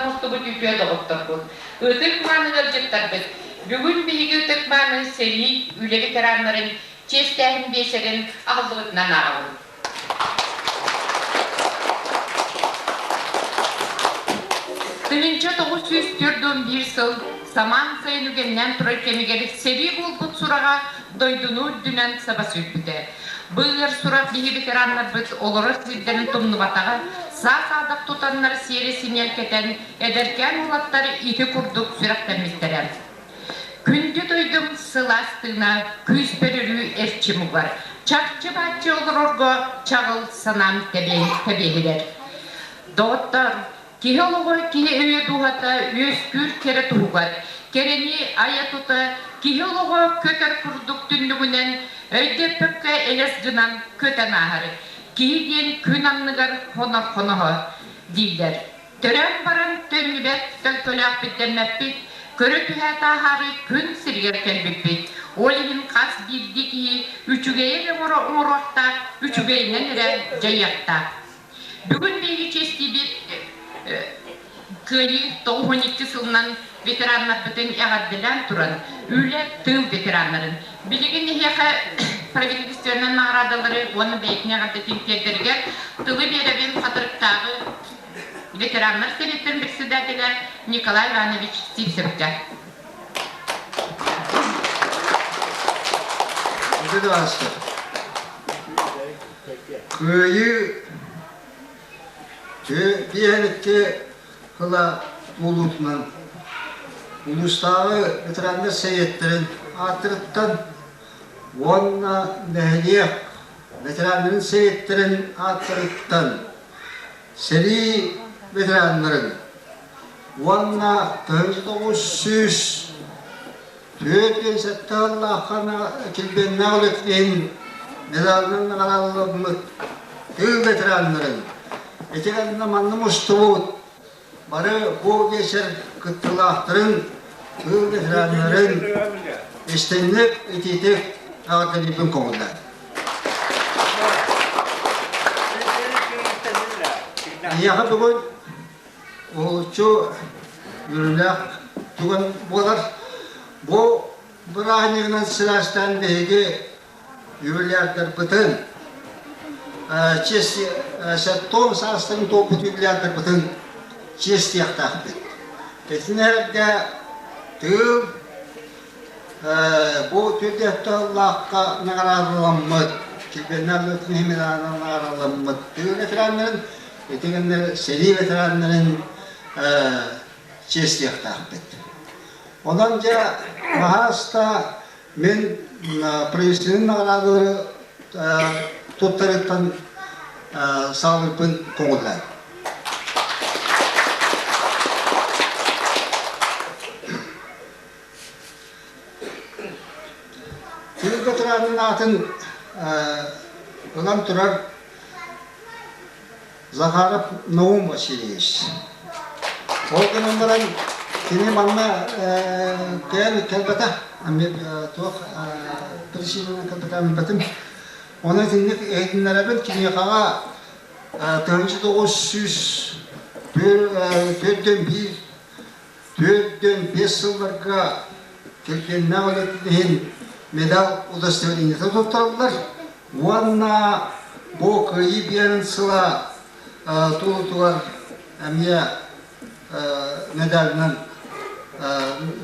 Мустубут үтүө доҕотторбут, ытык мааны ыалдьыттарбыт, бүгүн биһиги ытык мааны сэрии, үлэ ветераннарын чиэстээһин биэсэрин аһыллыбытынан ааҕабыт. 1941 сыл самаан сайын үгэннээн турар кэмигэр сэрии буолбут сураҕа дойдуну үрдүнэн саба сүүрбүтэ. Бу ыар сурах биһи ветераннарбыт олорор сирдэрин тумнубатаҕа, саа-саадах тутаннар сиэри синиэл кэтэн, эдэркээн уолаттар ити курдук сүрэхтэммиттэрэ. Күндү дойдум сылаас тыына күүспэр өрүү эрчим угар, чахчы-бааччы олорорго чаҕыл санаам тэбиэһирэр. Доҕоттор, киһи олоҕо киһи өйө дууһата үөскүүр кэрэ туһугар, кэрэни айа-тута киһи олоҕо көтөр курдук түннүгүнэн өйдөппөккө элэс гынан көтөн ааһар. Киһи диэн күн анныгар хонор хоноһо дииллэр. Төрөөн баран төннүбэт төлкөлөөхпүт дэммэппит, көрө түһээт ааһаары күн сиригэр кэлбиппит. Ол иһин хас биирдии киһи үчүгэйи эрэ оҥоруохтаах, үчүгэйинэн эрэ дьайыахтаах. Бүгүн биһиги чиэстиибит Кыайыы 92 сылынан ветераннарбытын эҕэрдэлээн туран, үлэ, тыыл ветераннарын, билигин эһиэхэ правительственнай наҕараадалары уонна бэйэтин эҕэрдэтин тиэрдэригэр тылы биэрэбин Хатырыктааҕы ветераннар сэбиэттэрин председателэ Николай Иванович Сивцевкэ. Кыайыы биэһэрикки сыла буолуутунан улуустааҕы ветераннар сэбиэттэрин ааттарыттан уонна нэһилиэк ветераннарын сэбиэттэрин ааттарыттан сэрии ветераннарын уонна 1947 сыллаахха килбиэннээх үлэтин медалынан наҕараадаламмыт тыыл ветераннарын ити гэннэ манна мустубут бары бу биэчэр кыттыылаахтарын тыыл ветераннарын истиҥник итиитик эҕэрдэлиирбин көҥүллээн. Эһиэхэ бүгүн уһулуччу үөрүүлээх түгэн буолар. Бу бырааһынньыгынан сибээстээн биһиги юбилярдарбытын, чиэс саастарын туолбут юбилярдарбытын чиэстиэхтээхпит. Итини эргэ тыыл бу түөрт наҕараадаламмыт, килбиэннээх наҕараадаламмыт тыыл ветераннарын, ити гэннэр сэрии ветераннарын чиэстиэхтээхпит. Онон дьэ хаһааста мин правительственнай наҕараадалары туттарыттан саҕалыырбын көҥүллээн. Тыыл ветеранын аатын ылан турар Захаров Наум Васильевич. Ол гынан баран кини манна кэлэн кэлбэтэ, туох причинанан кэлбэтэ билбэтим. Оны итинник иһитиннэрэбин киниэхэҕэ 1904 4-5 сылларга килбиэннээх үлэтин иһин медаль удостоверениета туттарыллар уонна бу Кыайыы биэрин сыла туолуутугар эмиэ медалынан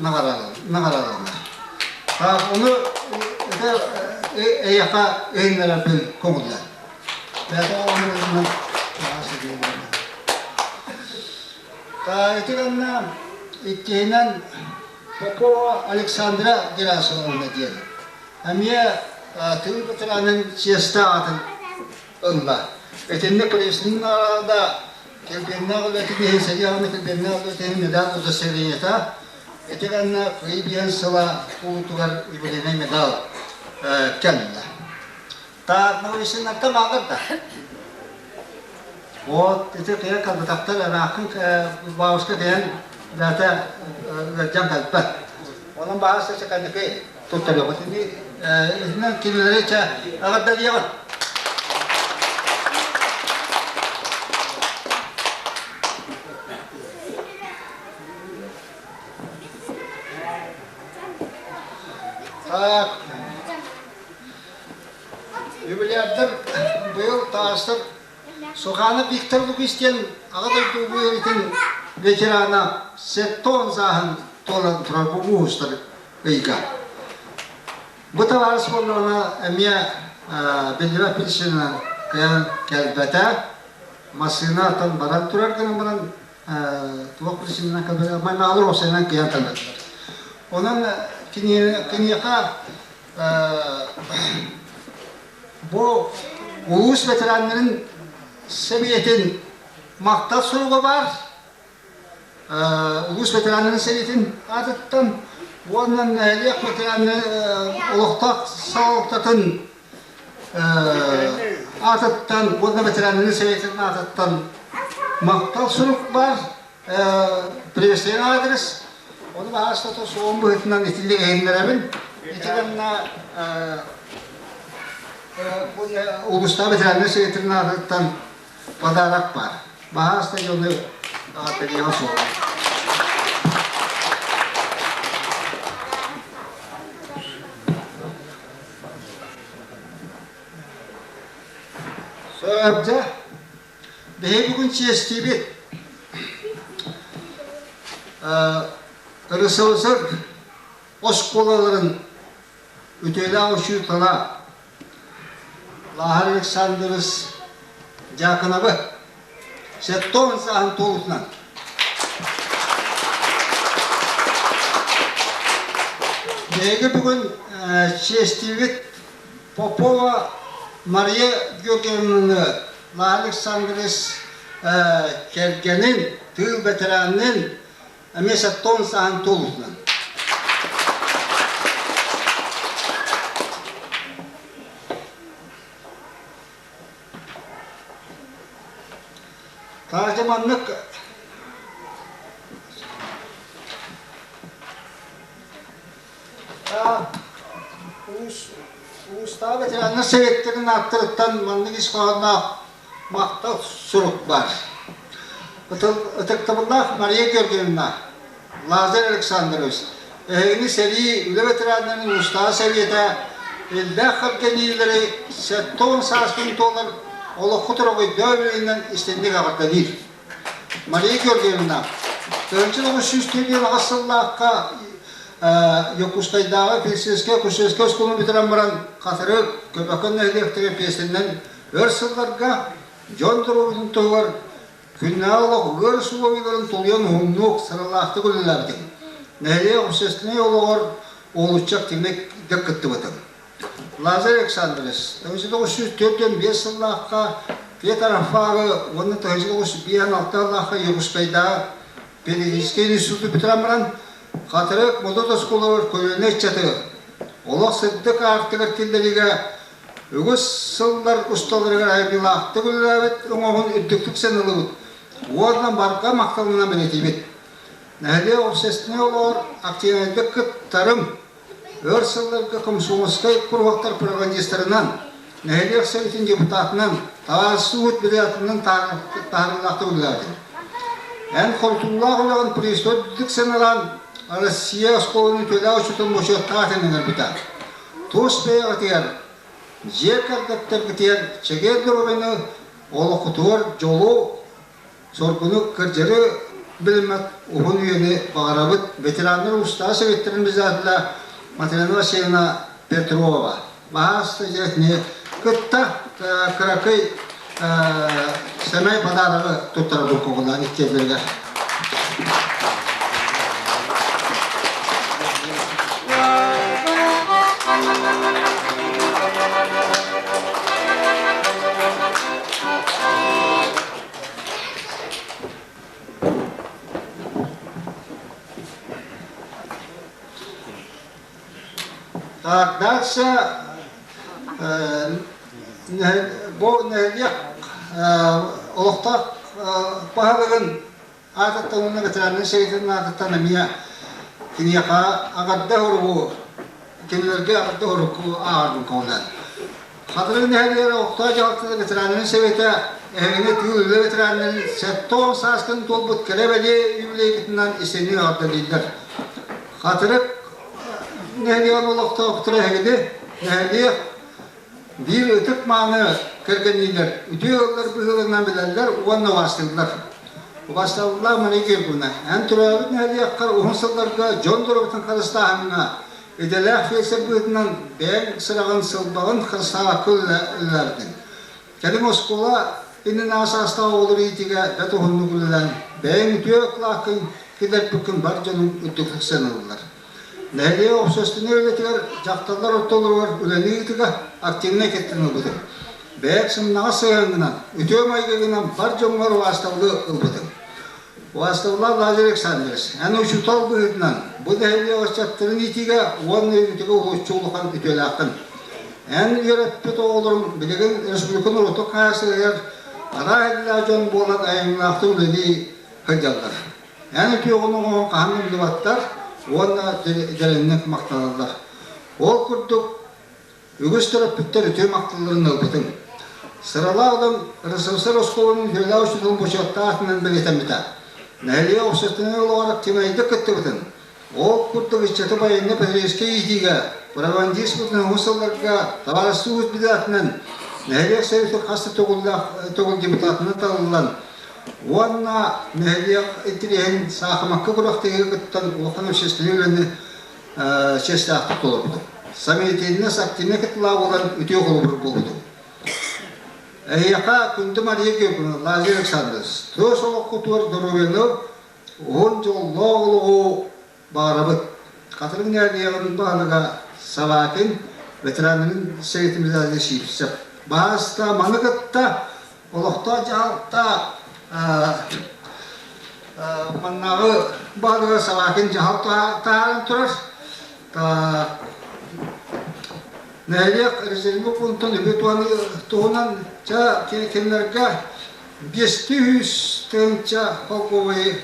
наҕараадаланар. Ону эйиэхэ иһиннэрэрбин көҥүллээн. Ити гэннэ иккиһинэн Попова Александра Герасимовна диэн эмиэ тыыл ветеранын чиэстэ аатын ылла. Итинник пресснин наҕараада килбиэннээх үлэтин иһин сэрии аҕаны килбиэннээх үлэтин иһин медаль удостоверениета. Ити гэннэ Кыайыы диэн сыла туутугар юбилейнай медал кэллэ. Так, Новосиннартан бааллар да? Вот, ити кыйа калбытахтар ырааххын бабушка кыйан бэйэтэ ыалдьан кэлбэт. Онон баҕас чаканыкы туттарыахпыт. Итинэн кинилэри чэ аҕардалыаҕын. Так, юбилярдар быйыл таастар Суханов Виктор Лукич диэн Аҕа дойду улуу эбитин ветерана сеттон сааһын туолан турар бу уустар ыйга. Бу табаарыс буоллаҕына эмиэ биллибэт причинанан кыайан кэлбэтэ. Массыына баран турар гынан баран туох причинанан кэлбэтэ, маймаҕалар уопсайынан кыайан кэлбэтилэр. Онон киниэхэ бу улуус ветераннарын сэбиэтин махтал суруга баар. Улуус ветераннарын сэбиэтин аатыттан уонна нэһилиэк ветераннарын олохтоох салалтатын аатыттан уонна ветераннарын сэбиэтин аатыттан махтал сурук баар. Приветствие адрес. Ону баһаастата суон быһыытынан итинник иһиннэрэбин. Ити гэннэ улуустааҕы ветераннар сэбиэтин аатыттан подарок баар. Баһааста дьону даҕаттарыаҕа суоҕа. Сөп, Биһиги бүгүн чиэстиибит. РСФСР оскуолаларын үтүөлээх учуутала Лааһар Александрович Дьаакынабы сеттон сааһын туолутунан Биһиги бүгүн чиэстиибит Попова Мария Георгиевнаны Лааһар Александрович кэргэнин, тыыл бэтэрээнин эмиэ сеттон сааһын туолутунан. Таажа маннык Уустаах ветераннар советтарын ааттарыттан маннык ис хоһоонноох махтал сурук баар. Ытыктабыллаах Мария Георгиевна, Лазарь Александрович, эһигини сэрии үлэ ветераннарын уустаах сэбиэтэ элбэх кэргэниилэри 70 сааскын туолар олоххут орогойдоо үлэлинэн истинник эҕэрдэлиир. Мария Георгиевна, 1948 сыллаахха Якутскайдааҕы фельдшерскэй акушерскай оскуоланы бүтэрэн баран Хатырык, Көбөкөн нэһилиэктэрэ пиэсэннэн өр сылларга дьон доруобуйатын туһугар күннээҕи олох ыар усулуобуйаларын тулуйан уһуннук, сыралаахтык үлэлээбитим. Нэһилиэк общественнай олоҕор уолуччу активнай кыттыбытым. Лазарь Александрович, 1945 сыллаахха Петр Афагы уонна 1956 сыллаахха Якутскайдааҕы педагогическай институту бүтэрэн баран, Хатырык Модут оскуолабар көлүөнэ ыччаты олох сырдык аартыгар киллэриигэ үгүс сыллар усталарыгар айымньылаахтык үлэлээбит оҥоһун үрдүктүк сыаналыыбыт уонна барҕа махталынан бэлиэтиибит. Нэһилиэк общественнай олоҕор активнайдык кыттарым, өр сылларга комсомольскай куруһуоктар пропагандистарынан, нэһилиэк советын депутатынан, таас суут бирятынан таһаарыылаахтык үлэлээбитим. Эн хорутуулаах үлэҕин пристойдук сыаналаан Россия оскуоланы үтүөлээх учуутал бочуоттаах ыҥырбыта. Тус бэйэҕитигэр, дьиэ кэргэттэргитигэр чэгиэн доруобуйаны, олоххутугар дьолу, соргуну кырдьары билиммэт уһун үйэни баҕарабыт. Ветераннар устаа советтарын председателя Матрена Васильевна Петрова. Баһаас дьиэтини кытта кыракый сэмэй подарогы туттарабын коҕулаан иккиэллэригэр. Так, дальше бу нэһилиэк олохтоох баһылыгын аатыттан уонна ветераннар сэриитин аатыттан эмиэ киниэхэ аҕарда уругу кинилэргэ аҕарда уругу ааҕарбын көҕүлээн. Хатырык нэһилиэгэр олохтоох дьаһалтата ветераннарын сэбиэтэ эһигини тыыл үлэ ветераннарын 70 сааскын туолбут кэрэ бэлиэ юбилейгытынан истиҥник эҕэрдэлииллэр. Хатырык нэһилиэгин олохтоохторо эһигини нэһилиэк биир ытык-мааны кэргэнниилэр үтүө ыаллар быһыыларынан билэллэр уонна убаастыыллар. Убаастабыллаах Мария Георгиевна, эн төрөөбүт нэһилиэккэр уһун сылларга дьон доруобуйатын харыстааһыҥҥа идэлээх фельдшер быһыытынан бэйэҥ сыраҕын, сылбаҕын харыстаабакка үлэлээбитиҥ. Кэлин оскуола иннинээҕи саастаах оҕолору иитиигэ бэрт уһуннук үлэлээн, бэйэҥ үтүө кылааккын киллэрбиккин бар дьонуҥ үрдүктүк сыаналыыллар. Нэһилиэк общественнай үлэтигэр дьахталлар ортолоругар үлэни ыытыыга активнай кыттыыны ылбытым. Бэйэҥ сымнаҕас сыһыаҥҥынан, үтүө майгыгынан бар дьоҥҥор убаастабылы ылбытым. Убаастабыллаах Лазарь Александрович, эн учуутал быһыытынан бу нэһилиэк ыччаттарын иитиигэ уонна үөрэтиигэ уһулуччу улахан үтүөлээххин. Эн үөрэппит оҕолоруҥ билигин республика норуотун хаһаайыстыбатыгар араас идэлээх дьон буолан айымньылаахтык үлэлии сылдьаллар. Эн үтүөҕүн оҥоһон хаһан умнубаттар уонна дьэрэҥник махтаналлар. Ол курдук Үгүс төрөппүттэр үтүө махталларын ылбытым. Сыралаах дьон РСФСР оскуолатын үтүөлээх учууталын бочуоттаах аатынан бэлиэтэммитэ. Нэһилиэк общественнай олоҕор активнайдык кыттыбытын, ол курдук ыччаты байыаннай-патриотическай иитиигэ пропагандист уһун сылларга табаарыстыы уус быдаатынан нэһилиэк советын хас да төгүллээх төгүл депутатынан талыллан уонна нэһилиэк интириэһин саахымакка күрэхтэһиигэ кыттан улахан общественнай үлэни чиэстээхтик толорбутум. Самоидейность активнай кытылаа буолан үтүө холобур буолбутум. Эһиэхэ күндү Мария Георгиевна, Лазарь Александрович, тыас олоххутугар доруобуйаны, уһун дьоллоох олоҕу баҕарабыт. Хатырык нэһилиэгин баһылыга Собакин, ветераннарын советын Сивцев. Баһаста маны кытта олохтоох дьаһалта маннааҕы баһылыга Собакин дьаһал таһааран турар. Нэһилиэк резервэ пунктун үбү туһунан чэ кинилэргэ 500 тыһыынча холкуобайы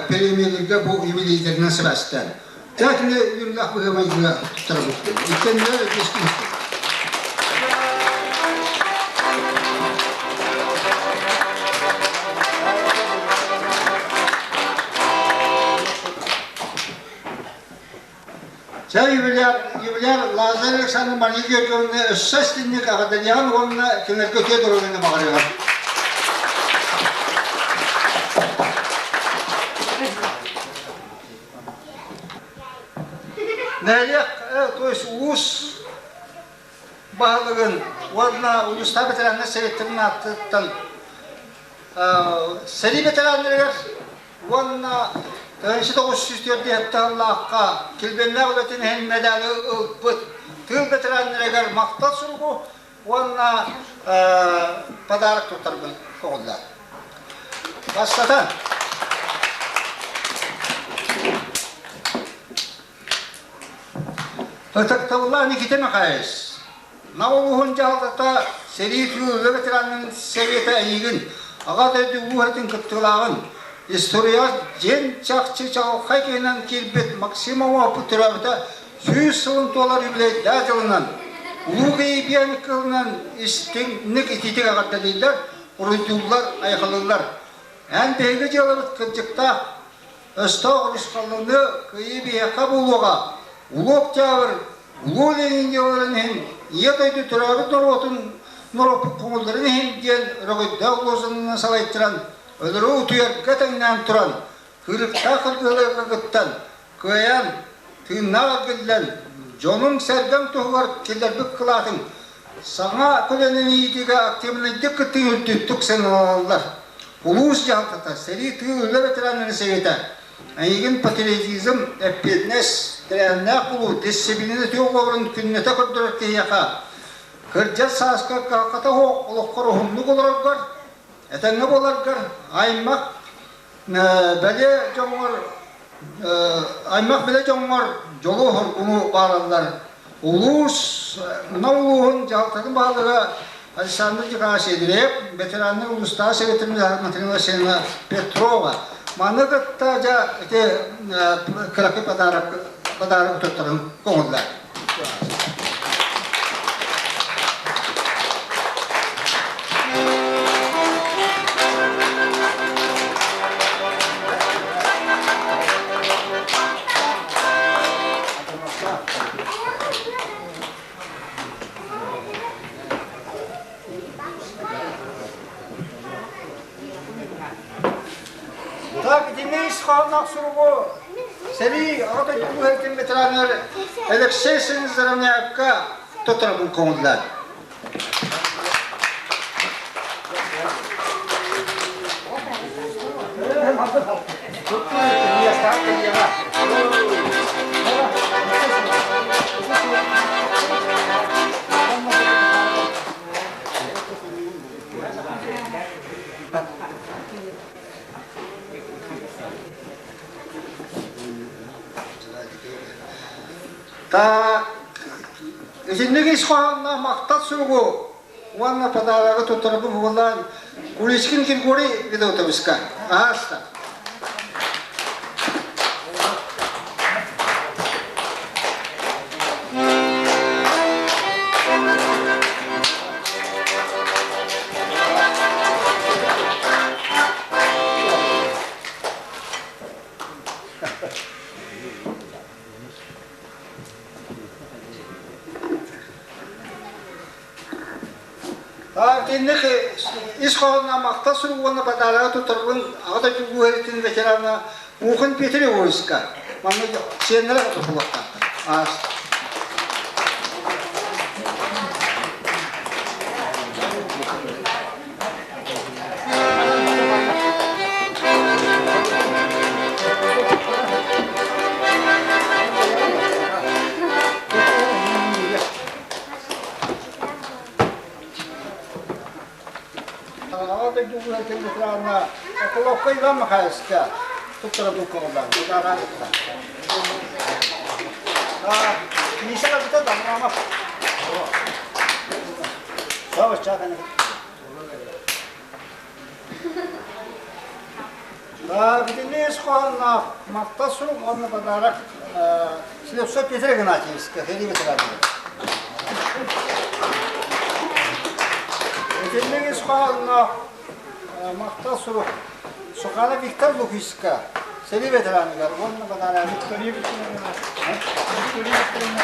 премиялыырга бу юбилейдэринэн сибээстээн. Чэ кини үөрүүлээх быһыы-майгыга туттарабыт. Иккиэннэр 500. Чэ, юбиляр, юбиляр Лазарь Александр Мария Георгиевна өссө истинник эҕэрдэлиэҕин уонна кинилэргэ үтүө доруобуйаны баҕарыаҕын. Нэһилиэк, то есть улуус баһылыгын уонна улуустаах ветераннар советтарын ааттыттан сэрии ветераннарыгар уонна 1904 сыллаахха килбиэннээх үлэтин иһин мэдээли ылбыт тыыл ветераннарыгар махтал суругу уонна подарок туттарбын көҕүллээн. Бастатан, Ытыктабыллаах Никита Михайлович, Нам улууһун дьаһалтата сэрии тыыл үлэ ветеранын сэбиэтэ эйигин, Аҕа дойду Улуу Эрдин кыттыылааҕын, историяҕа дьиҥ чахчы чаҕылхай киһинэн киирбит Максим Омооппут төрөөбүтэ 100 сылын туолар юбилейдаах дьылынан, Улуу Киһи кылынан истиҥник итиитик эҕэрдэлииллэр, уруйдууллар, айхалыыллар. Эн биһиги дьыалабыт кырдьыктаах, өстөөх урусхалланыы кыайыы биһиэхэ буолуоҕа, Улуу Октябрь Улуу Ленин дьыалаларын иһин, Ийэ дойду төрөөбүт норуотун норуоппут көҥүллэрин иһин диэн өрөгөйдөөх лозунгынан салайтаран, өлөрү утуйарга тэҥнээн туран, кыырыктаах кыргыһыыларга кыттан, кыайан, тыыннаах эргиллэн, дьонуҥ-сэргэҥ туһугар киллэрбит кылаатыҥ саҥа көлүөнэни иитиигэ активнайдык кыттыы үрдүктүк сыаналаналлар. Улуус дьаһалтата, сэрии тыыл үлэ ветераннарын сэбиэтэ Эйигин патриотизм, эппиэтинэс, тэрээһиннээх буолуу, дьиссипилиинэ үтүө оҕолорун күннэтэ көрдөрөр киһиэхэ кырдьар сааска кыһалҕата суох олоххор уһуннук олороргор, этэҥҥэ буоларгар, аймах бэлиэ дьоҥҥор. Аймах билэ дьоҥҥор дьолу-соргуну баҕараллар. Улуус, Нам улууһун дьаһалтатын баһылыга Александр Николаевич Ядреев, ветераннар улуустааҕы советын Матрена Васильевна Петрова. Маны кытта дьэ ити кыракый подарок подарок туттарын көҥүллэр. Так, итиннэ ис хоһоонноох суругу сэрии Аҕа дойду уһуктун ветераннар Алексей Сензаровнякка туттарабын көҥүллээн. Та итинник ис хоһоонноох махтал суругу уонна подарогы туттарбыт буоллаан Куличкин Григорий Федотовичка аһаста. Итинник ис хоһоонноох махтал сурук уонна подарога туттарбын Аҕа дойду Улуу сэриитин ветерана Мухин Петр Егоровичка манна сиэннэрэ тутулуохтаахтар. Аас. Аҕа дойду улахан ветерана Околовка Иван Михайловичка туттара дуккаллар, удараа Миша кабыта дамрамах. Бүтүннүү ис хоһоонноох махтал сурук уонна подарок Слепцов Петр Игнатьевичка сэрии ветераныгар. Итинник ис хоһоонноох махтал сурук Суханов Виктор Лукичка сэрии ветераныгар уонна подарок Виктория Викторовна Виктория Викторовна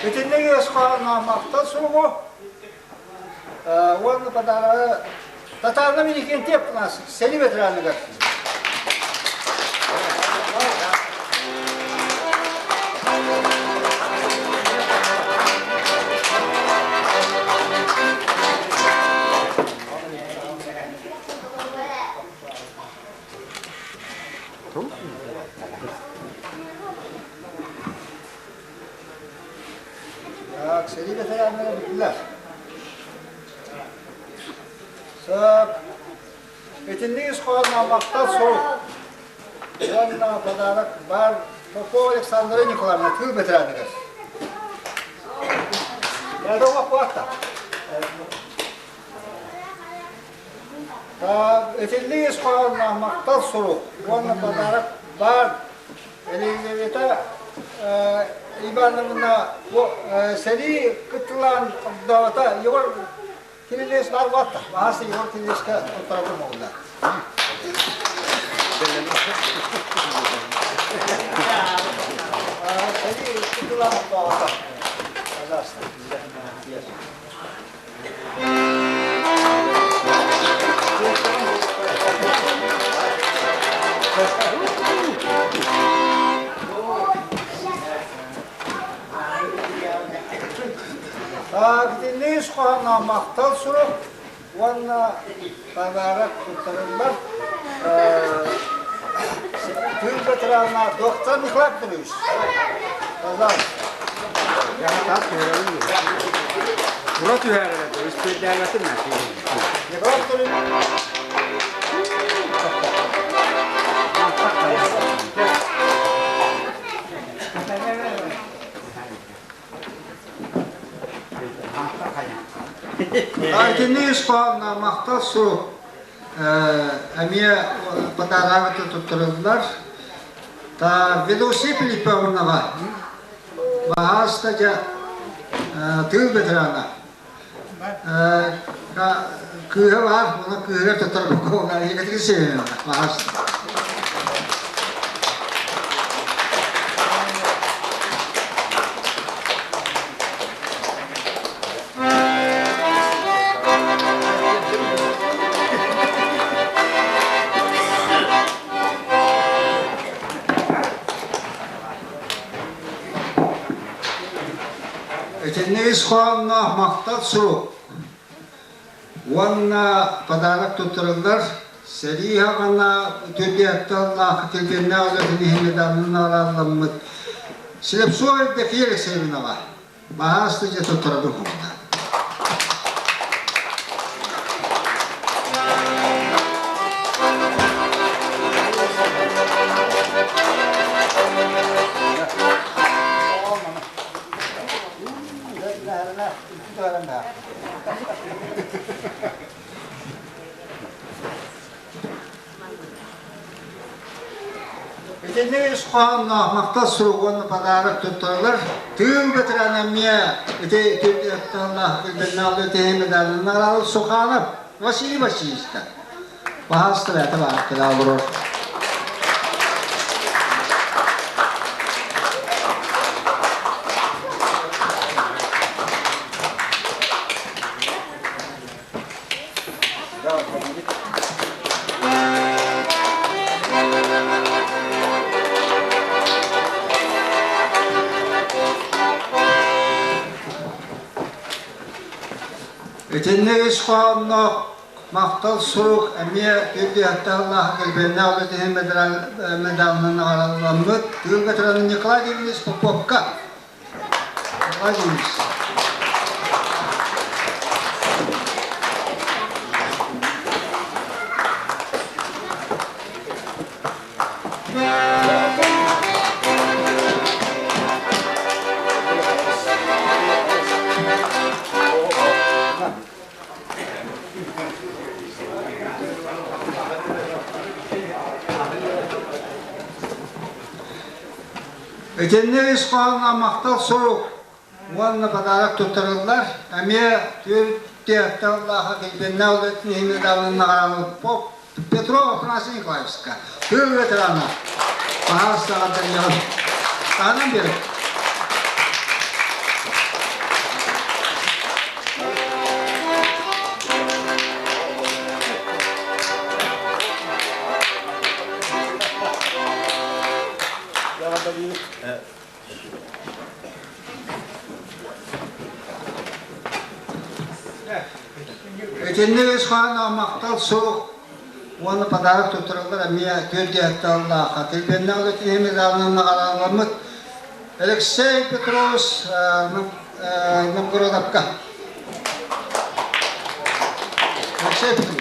Итинник ис хоһоонноох махтал суругу уонна подарогы Татарна Миникентьев у нас сэрии ветераныгар. Так, сэрии ветераннара бүтүлэр. Сөп. Итинник ис хоһоонноох махтал сурук уонна подарок бар Попова Александра Николаевна тыыл ветераныгар. Итинник ис хоһоонноох махтал сурук уонна подарок бар Елизавета Ивановна сэрии кыттылаан огдообото Егор Кириллович баар буолта. Баһаас Егор Кирилловичка туттарабын оҕулар. Сэрии кыттылаан огдообото. Пожалуйста. Итинник ис хоһоонноох махтал сурук уонна подарок туттарыллар. Тыыл ветерана доктор Николай Петрович. Пожалуйста. Тура түһээрэ, үспүрдээбэтим. Николай Петрович. Итинник ис хоһоонноох махтал сурук эмиэ подарок туттарыллар. Та ведущий Филипповнаҕа баһааста дьэ тыыл ветерана кыыһа баар, уна кыыһыгар туттарбакка Екатерина Семеновна баһааста. Итинник ис хоһоонноох махтал сурук уонна подарок туттарыллар сэрии хаҕана түргэттээх килбиэннээх үлэтин иһин медалынан наҕараадаламмыт Слепцова Евдокия Алексеевнаҕа баһаалыста дьэ туттарабын холуна. Итинник ис хоһоонноох махтал сурук уонна подарок туттарылар. Тыыл ветерана эмиэ ити түрдүөхталлаах күлбэннааллы тиһи медалын наҕараалык Суханов Василий Васильевичка. Баһаалыста бэйэтэ баҕар олорор. Итинник ис хоһоонноох махтал сурук эмиэ үрдүһэттэ килбиэннээх үлэтиһин медалынан наҕараадаламмыт тыыл ветераны Николай Гаврильевич Поповка. Николай Гаврильевич. Итинник ис хоһооҥҥо махтал сурук уонна подарок туттарыллар. Эмиэ түөрт тыллаах килбиэннээх үлэтин иһин медалын наҕараадалаах Поп Петров Афанасий Николаевичка, тыыл ветерана, баһаалыста эҕэрдэлиэҕин. Таһынан биэрэр. Итинник ис хоһоонноох махтал сурук уонна подарок туттараллар эмиэ түөрт Килбиэннээх үлэтин медалынан наҕараадаламмыт Алексей Петрович Новгородовка. Алексей Петрович.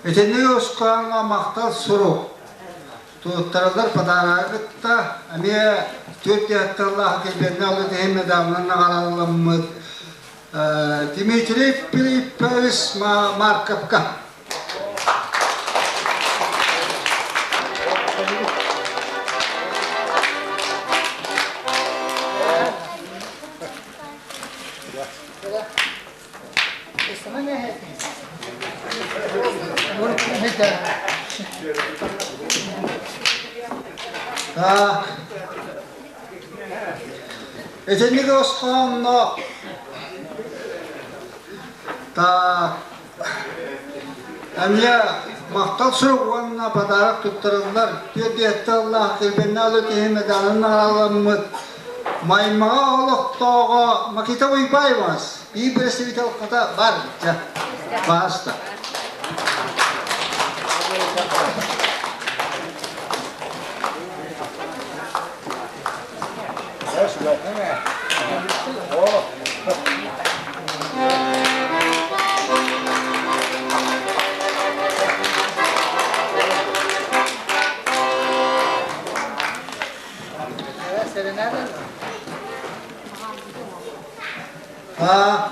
Итинник ускааҥҥа махтал сурук Туттараллар подарогы кытта эмиэ түөрт тыллаах килбиэннээх үлэтиһин медалынан наҕараадаламмыт Дмитрий Филиппович Марковка. Так. Итинник осхоонно так эмиэ махтал сурук уонна подарок туттарыллар. Түөрт аллаах килбэннээх үлэтиһи медалын наҕарааламмыт Маймаҕа олохтооҕо Макита Уйбаевас биир представитель хата бар дьэ бааста.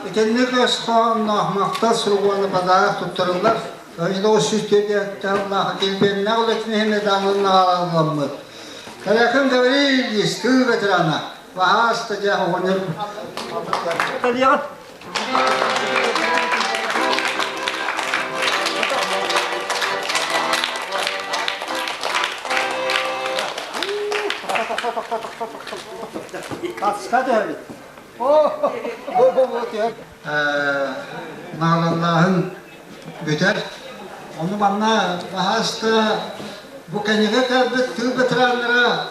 Итинник өс хоһоонноох махтал сурук уонна подарок туттарыллар. 1904 килбиэннээх үлэтин иһин медалын наҕараадаламмыт. Калякин Гаврильевич тыыл ветерана, баһаас дьэ оҕонньор. Кэлиэҕит. Таска түһэбит. Наалаллааһын бүтэр. Ону манна баһааста бу кэннигэ кэлбит тыыл ветераннара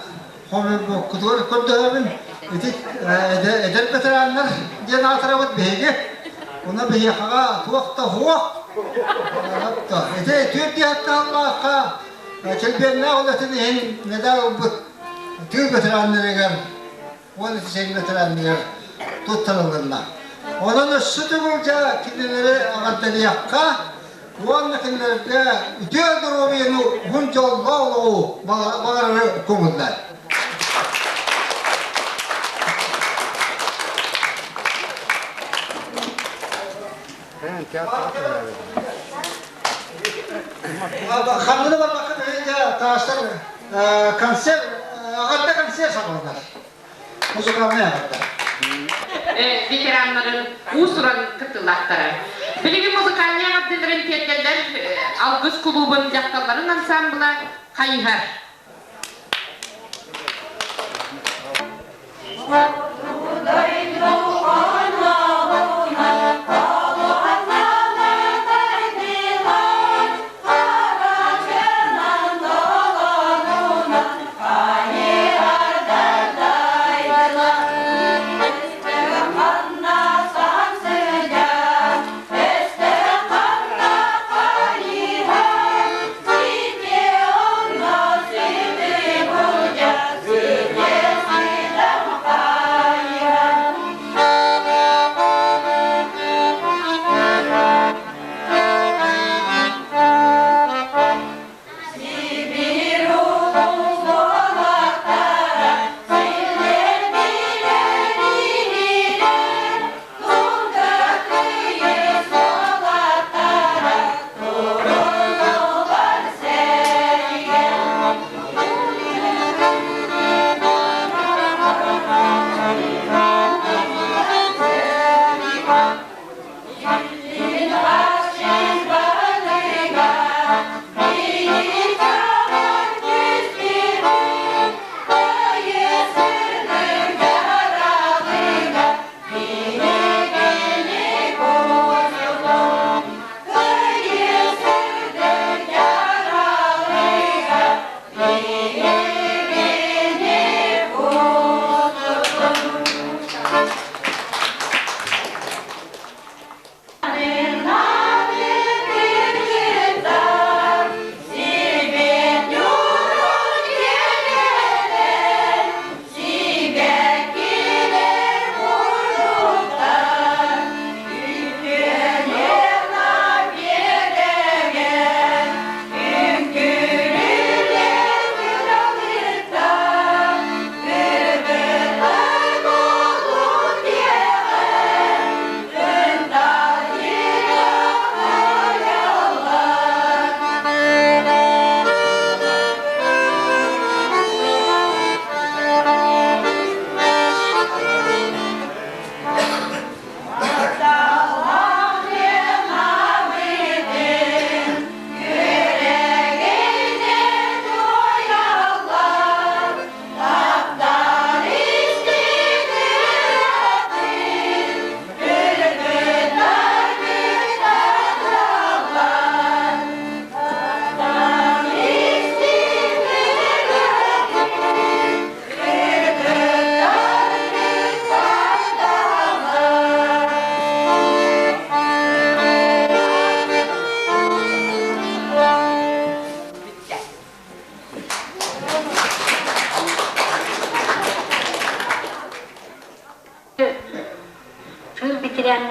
хомойбоккутугар көрдөһөбүн. Ити эдэр ветераннар диэн аатырабыт биһиги. Уна биһиэхэҕэ туох да суох. Ити түөрт диэхтааллаахха чемпионнаах үлэтин иһин медаль ылбыт тыыл ветераннарыгар уонна сэрии ветеранныгар туттарылынна. Онон өссө төгүл дьэ кинилэри эҕэрдэлиэххэ уонна кинилэргэ үтүө доруобуйаны уһун дьоллоох олоҕу баҕарары көҥүллэр. Ханна барбакка таастар концерт аҕарда концерт саҕаланар. Музыкальный аҕарда. Ветераннарын уус-уран кыттыылаахтара. Билигин музыкальнай аҕардыларын тиэрдэллэр Алгыс кулуубун дьахталларын ансамбла Хайыһар.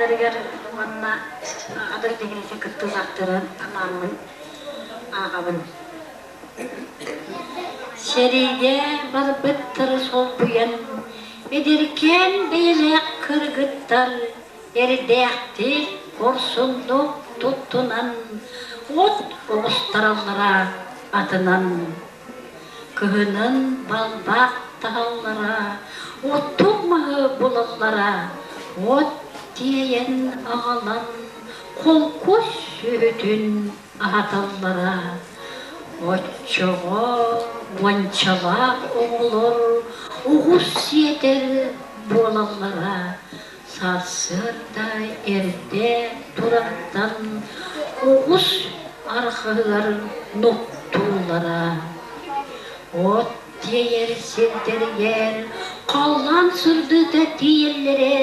ветераннарыгар уонна Аҕа дойду кыттыылаахтарын анааммын ааҕабын. Сэриигэ барбыттары солбуйан, эдэркээн бэйэлээх кыргыттар эрдээхтик, хорсуннук туттунан, от оҕустараллара атынан. Кыһынын балбаах таһаллара, оттук маһы булаллара, от тиэйэн аҕалан холкуос сүөһүтүн аһаталлара. Оччоҕо уончалаах оҕолор оҕус сиэтэр буолаллара. Сарсыарда эрдэ турартан оҕус арҕаһыгар нуктууллара. От тиэйэр сирдэригэр халлаан сырдыыта тиийэллэрэ,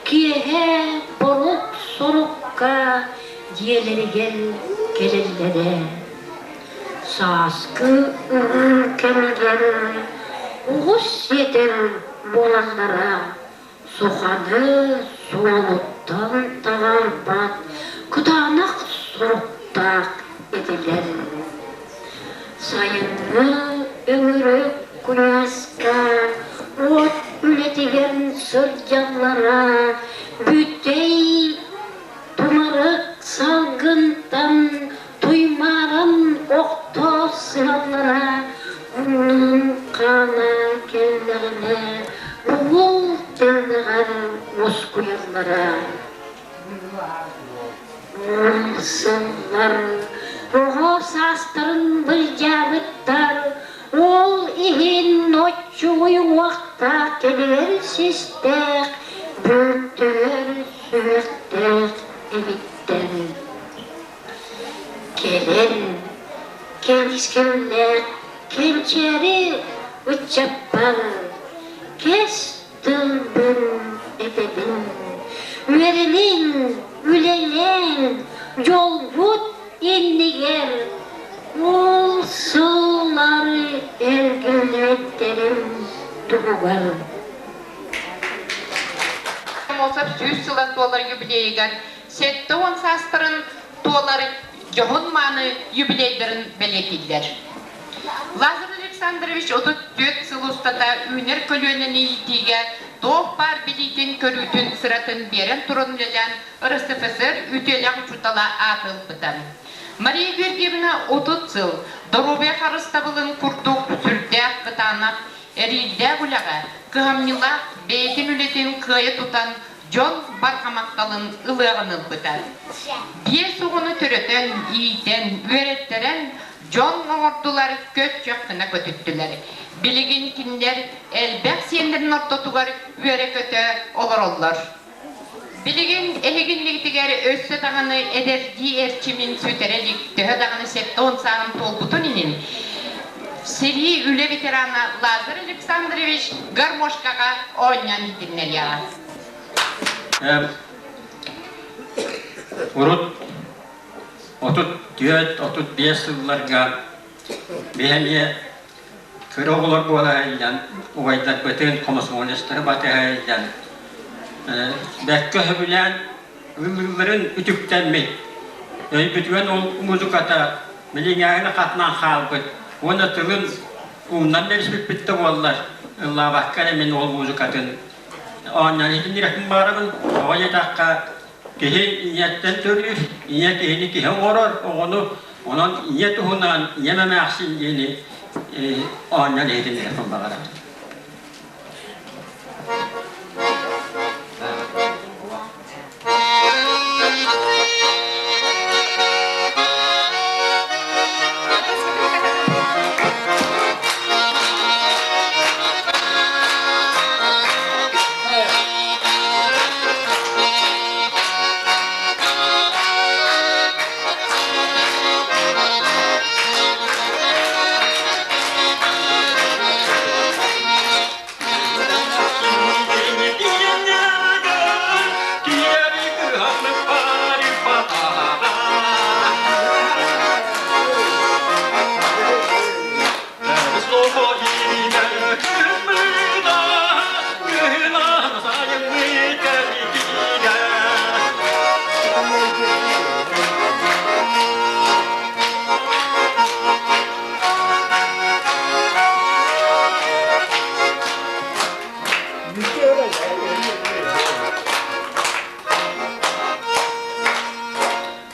киэһэ борук-сорукка дьиэлэригэр кэлэллэрэ. Сааскы уһун кэмигэр оҕус сиэтэр буолаллара. Суханы суолуттан таҕарбат кытаанах суруктаах этилэр. Сайыҥҥы өҥүрүк куйааска уот үлэтигэр сылдьаллара бүтэй тумарык салгынтан туймааран охто сыһаллара уунун хаана кэллэҕинэ уол тыыныгар мускуйаллара. Сыллар оҕо саастарын былдьаабыттар, ол иһин оччугуй уохтаах кэлигэр систээх, бөлтөһөр сүһүөхтээх эбиттэр. Кэлэн кэбискэллээх кэнчээри ыччаппар кэс тылбын этэбин. Үөрэниҥ, үлэлээҥ, дьолбут иннигэр ол сыллары эргиллибэттэрин туһугар. Аммосов 100 сыла туолар юбилейыгар 70 саастарын туолар дьоһун-мааны юбилейдарын бэлиэтииллэр. Лазарь Александрович 34 сыл устата үүнэр көлүөнэни иитиигэ туох баар билиитин-көрүүтүн сыратын биэрэн туран үлэлээн РСФСР үтүөлээх учуутала ааты ылбыта. Мария Георгиевна 30 сыл доруобуйа харыстабылын курдук сүрдээх кытаанах, эриирдээх үлэҕэ кыһамньылаах бэйэтин үлэтин кыайа тутан дьон барҕа махталын ылыаҕын ылбыта. Биэс оҕону төрөтөн, иитэн, үөрэттэрэн дьон оҥордулар, көччөх гына көтүттүлэр. Билигин кинилэр элбэх сиэннэрин ортотугар үөрэ-көтө олороллор. Билигин эһигиннигитигэр өссө даҕаны эдэрдии эрчимин сүтэрэ илик, төһө даҕаны 70 сааһын туолбутун иһин, сэрии үлэ ветерана Лазарь Александрович гармошкаҕа оонньоон иһитиннэриэҕэ. Урут 34-35 сылларга биһиги кыра оҕолор буола сылдьан убайдарбытын комсомолецтары батыһа сылдьан бэркэ сөбүлээн ыллыылларын үтүктэммит өйбүтүгэр ол музыката билиҥээҥи хатынан хаалбыт уонна тылын умнан бэриспиппит да буоллар ыллаабакка эрэ мин ол музыкатын оонньоон иһитиннирэхпин баҕарабын. Тоҕо диэтэххэ киһи ийэттэн төрүүр, ийэ киһини киһи оҥорор, оҕону онон ийэ туһунан ийэм эмээхсин диэни оонньоон иһитиннирэхпин баҕарабын.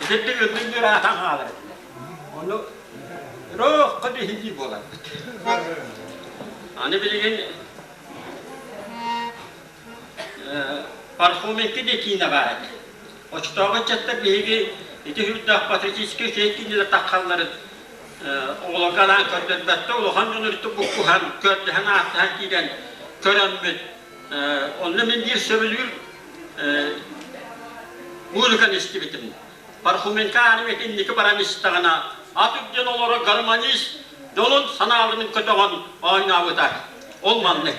Итинник ыллыыр аатан хаалар этилэр. Ону ыраахха биһиги буоларбыт. Аны билигин Пархоменко диэн киинэ баар этэ. Оччотооҕу ыччаттар биһиги ити үрдээх патриотическай үчүгэй киинэлэр таххалларын оҕолорго анаан көрдөрбөттөр, улахан дьон өрүттүк буккуһан, көрдөһөн, ааттаһан киирэн көрөммүт. Онно мин биир сөбүлүүр музыканы истибитим. Пархоменко армията инники баран истэҕинэ, ат үрдүн олоро гармонист дьонун санааларын көтөҕөн оонньообута. Ол маннык.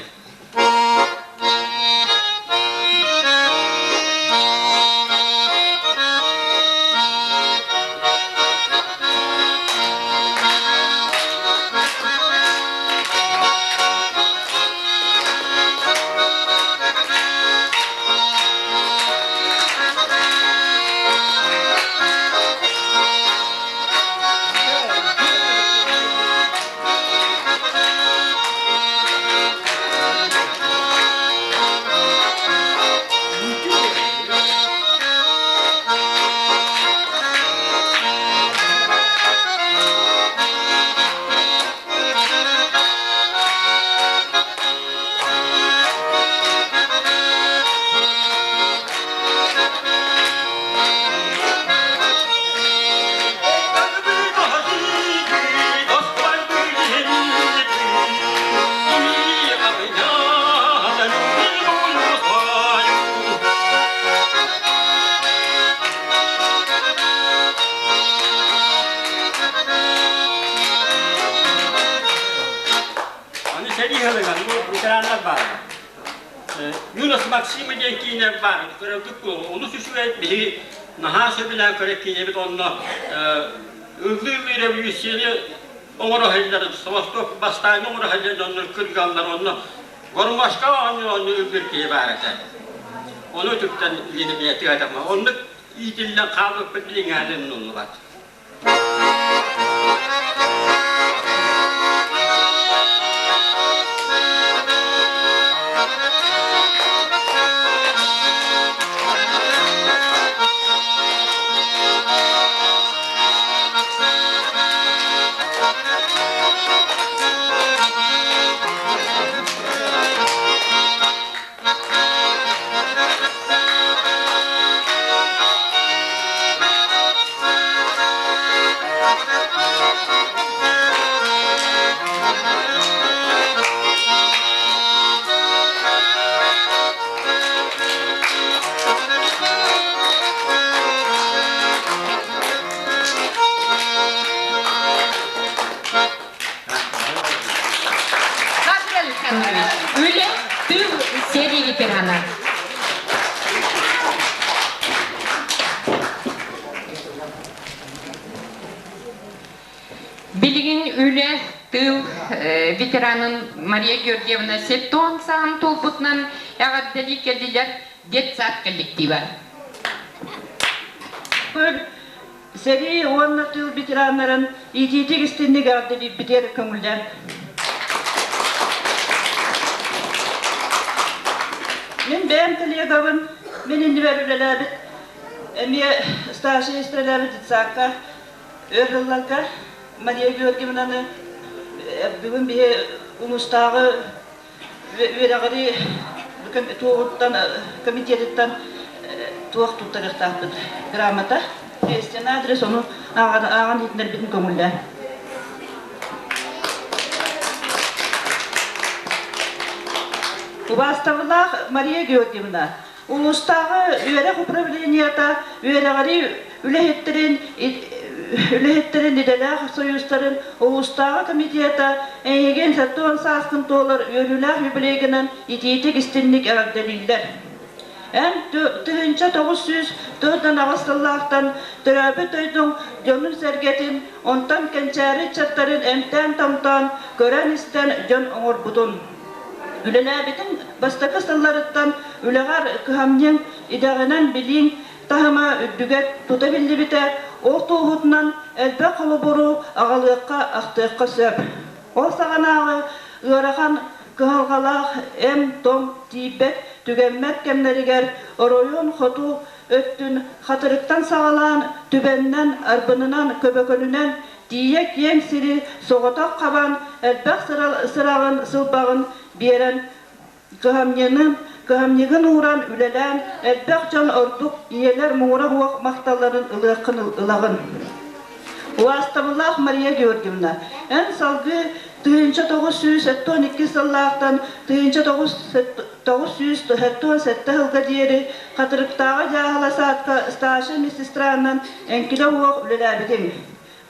Аны сэрии сылыгар бу ветераннар бааллар. Юнос Максима диэн киинэ баар, көрөргүт олус үчүгэй, биһиги наһаа сөбүлээн көрөр киинэбит онно ыллыы-ыллыы революцияны оҥоро сылдьар, Восток бастааҥҥы оҥоро сылдьар дьоннор кыргаллар, онно Гормашка оонньуу оонньуу ыллыыр киһи баар этэ. Ону үтүктэн илиини бэйэ тыатама. Оннук иитиллэн хаалбыппыт билиҥҥээни умнуллубат. Павел Александрович, үлэ, тыл, сэрии ветерана. Билигин үлэ, тыл ветеранын Мария Георгиевна сеттон саҕан туолбутунан эҕэрдэлии кэллилэр детсад коллектива. Сэрии уонна тыыл ветераннарын иитиитик истинник эҕэрдэлиирбитигэр көҥүллээн. Мин бэйэм коллегабын, мин иннибэр үлэлээбит, эмиэ старшай сестралээбит детсадка өр сылларга Мария Георгиевнаны бүгүн биһи улуустааҕы үөрэҕири туоҕуттан комитетыттан туох туттарыахтаахпыт грамота Кристина адрес ону ааҕан ааҕан иһитиннэрбитин көҥүллээн. Убаастабылаах Мария Георгиевна, улуустааҕы үөрэх управлениета үөрэҕири үлэһиттэрин үлэһиттэрин идэлээх союзтарын улуустааҕы комитета эйигин 70 сааскын туолар үөрүүлээх юбилейгынан итиитик истинник эҕэрдэлииллэр. Эн 1948 сыллаахтан төрөөбүт дойдуҥ дьонун-сэргэтин, онтон кэнчээри ыччаттарын эмтээн-томтоон, көрөн-истэн дьон оҥорбутун. Үлэлээбитиҥ бастакы сылларыттан үлэҕэр кыһамньыҥ, идэҕинэн билииҥ таһыма үрдүгэ тута биллибитэ, ол туоһутунан элбэх холобуру аҕалыахха, ахтыахха сөп. Ол саҕанааҕы ыарахан кыһалҕалаах эм-том тиийбэт, түгэммэт кэмнэригэр оройуон хоту өттүн Хатырыктан саҕалаан Түбэннэн, Арбынынан, Көбөкөнүнэн тиийэ киэҥ сири соҕотох хабан, элбэх сыраҕын, сылбаҕын биэрэн кыһамньыны, кыһамньыгын ууран үлэлээн, элбэх дьон ордук ийэлэр муҥура суох махталларын ылыаххын ылаҕын. Убаастабыллаах Мария Георгиевна, эн салгыы 1972 сыллаахтан 1997 сылга диэри Хатырыктааҕы дьааһыла саадка старшай медсестранан эҥкилэ суох үлэлээбитиҥ.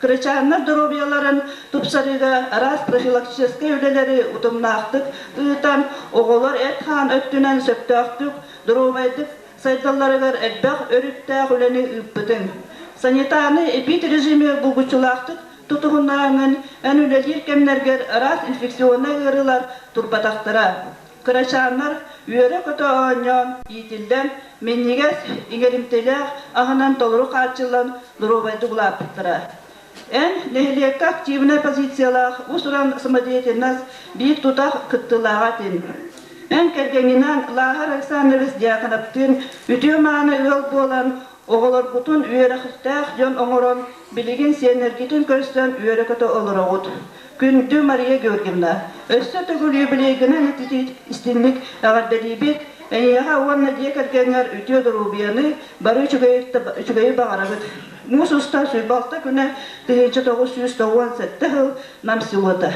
Кырачааннар доруобуйаларын тупсарыыга араас профилактическай үлэлэри утумнаахтык ыытан, оҕолор эт-хаан өттүнэн сөптөөхтүк, доруобайдык сайдалларыгар элбэх өрүттээх үлэни ыыппытыҥ. Санитарнай эпид режими булгуччулаахтык тутуһуннарааҥҥын эн үлэлиир кэмнэргэр араас инфекционнай ыарыылар турбатахтара. Кырачааннар үөрэ-көтө оонньоон, иитиллэн, минньигэс, иҥэримтэлээх аһынан толору хааччыллан доруобайдык улааппыттара. Эн нэһилиэккэ активнай позициялаах уус-уран самодеятельность биир тутах кыттыылааҕа этин. Эн кэргэҥҥинэн Лааһар Александрович Дьяконовтыын үтүө-мааны ыал буолан, оҕолоргутун үөрэхтээх дьон оҥорон, билигин сиэннэргитин көрсөн үөрэ-көтө олороҕут. Күндү Мария Георгиевна, өссө төгүл юбилейгынан истиҥник эҕэрдэлиибит, эйиэхэ уонна дьиэ кэргэҥҥэр үтүө доруобуйаны, бары үчүгэйи баҕарабыт. Муус устар сүүрбэ күнэ 1997 сыл Нам селота.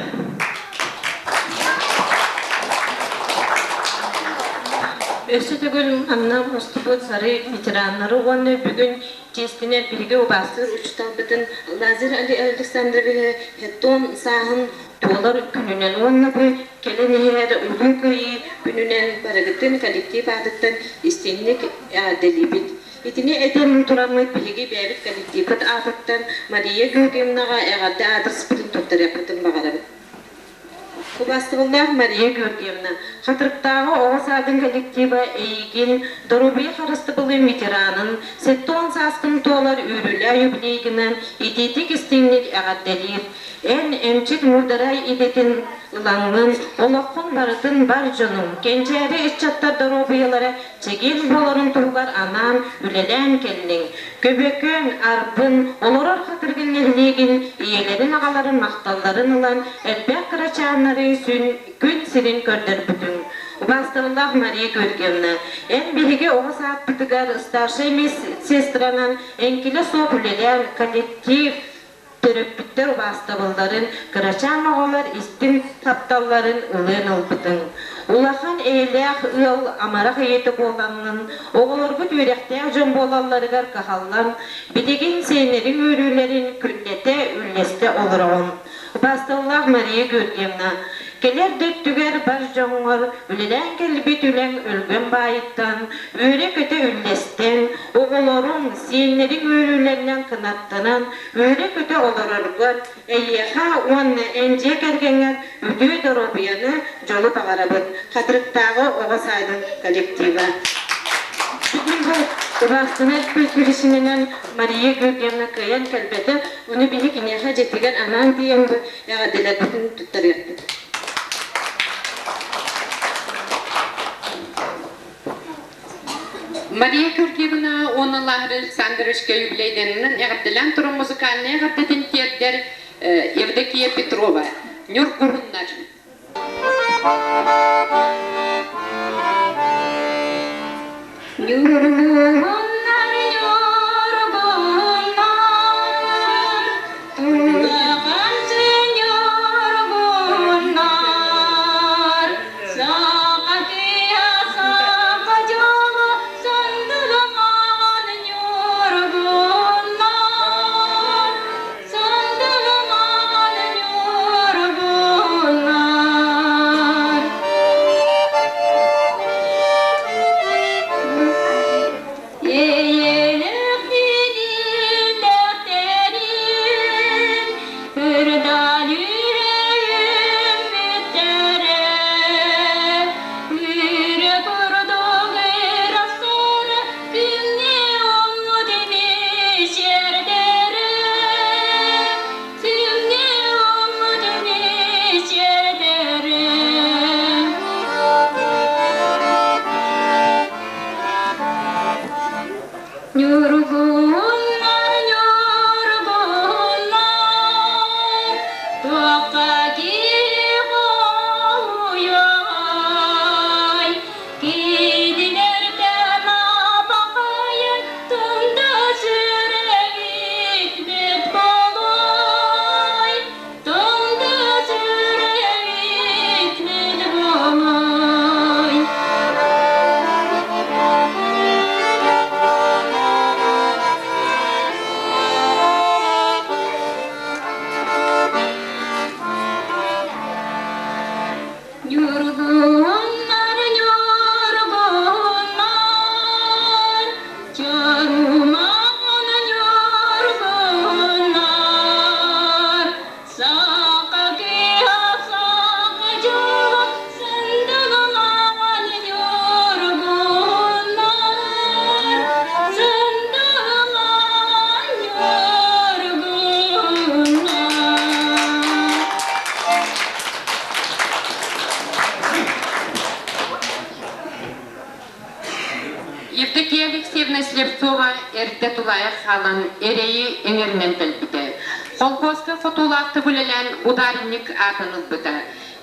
Өссө төгүл манна мустубут сары ветераннары уонна бүгүн чиэстинэр биһиги убаастыыр учууталбытын Лазарь Александровиһы хеттон сааһын туолар күнүнэн уонна бу кэлэн иһэр Улуу Кыайыы күнүнэн барыгытын коллектив аатыттан истиҥник эҕэрдэлиибит. Итини этэн тураммыт биһиги бэйэбит коллективпыт аатыттан Мария Георгиевнаҕа эҕэрдэ аадырыспытын туттарыахпытын баҕарабыт. Убаастабыллаах Мария Георгиевна, Хатырыктааҕы оҕо саадын коллектива эйигин доруобуйа харыстабылын ветеранын 70 сааскын туолар үөрүүлээх юбилейгынан итиитик-истиҥник эҕэрдэлиир. Эн эмчит муударай идэтин ылаҥҥын, олоххун барытын бар дьонуҥ, кэнчээри ыччаттар доруобуйалара чэгиэн буоларын туһугар анаан үлэлээн кэллиҥ. Көбөкөн, Арбын, олорор Хатыргын нэһилиэгин ийэлэрин-аҕаларын махталларын ылан, элбэх кырачааннары күн сирин көрдөрбүтүҥ. Убаастабыллаах Мария Георгиевна, эн биһиги оҕо саадпытыгар старшай медсестранан эҥкилэ суох үлэлээн, коллектив, төрөппүттэр убаастабылларын, кырачаан оҕолор истиҥ тапталларын ылыан ылбытыҥ. Улахан эйэлээх ыал амарах ийэтэ буолаҥҥын, оҕолоргут үөрэхтээх дьон буолалларыгар кыһаллан, билигин сиэннэриҥ үөрүүлэрин күннэтэ үллэстэ олороҕун. Убаасталлаах Мария Георгиевна, кэлэр да өттүгэр бар дьоҥҥор үлэлээн кэлбит үлэҥ өлгөм баайыттан үөрэ-көтө үллэстэн, оҕолоруҥ, сиэннэриҥ үөрүүлэринэн кынаттанан, үөрэ-көтө олороргор эйиэхэ уонна эн дьиэ кэргэҥҥэр үтүө доруобуйаны, дьолу баҕарабыт. Хатырыктааҕы оҕо саадын коллектива. Бүгүн бу убаастанар күрүсүнэн Мария Георгиевна кыайан кэлбэтэ, ону биһи киниэхэ дьиэтигэр анаан тиийэн бу эҕэрдэлэрбитин туттарыахпыт. Мария Георгиевна уонна Лазарь Александровичка юбилейданынан эҕэрдэлээн туран музыкальнай эҕэрдэтин тиэрдэр Евдокия Петрова. Ньургуһуннар. Ньургуһуннар, ньургуһуннар, Тулаҕанчы ньургуһуннар, Саха саха дьоло сандалымаан ньургуһуннар, Сандалымаан ньургуһуннар. Ньургуннар, ньургуннар, туохха киһи Кинилэртэн абаҕайын тында сүрэбит бэт болой, тында сүрэбит бэт болой. Ньургуннар, ньургуннар, чорумаҕын ньургуннар, саха киһи саха дьоло сындалаан ньургуннар, сындалаан ньургуннар. Евдокия Алексеевна Слепцова эрдэ тулаайах хаалан эрэйи эҥэринэн кэлбитэ. Холкуоска хотуулаахтык үлэлээн ударник аатын ылбыта.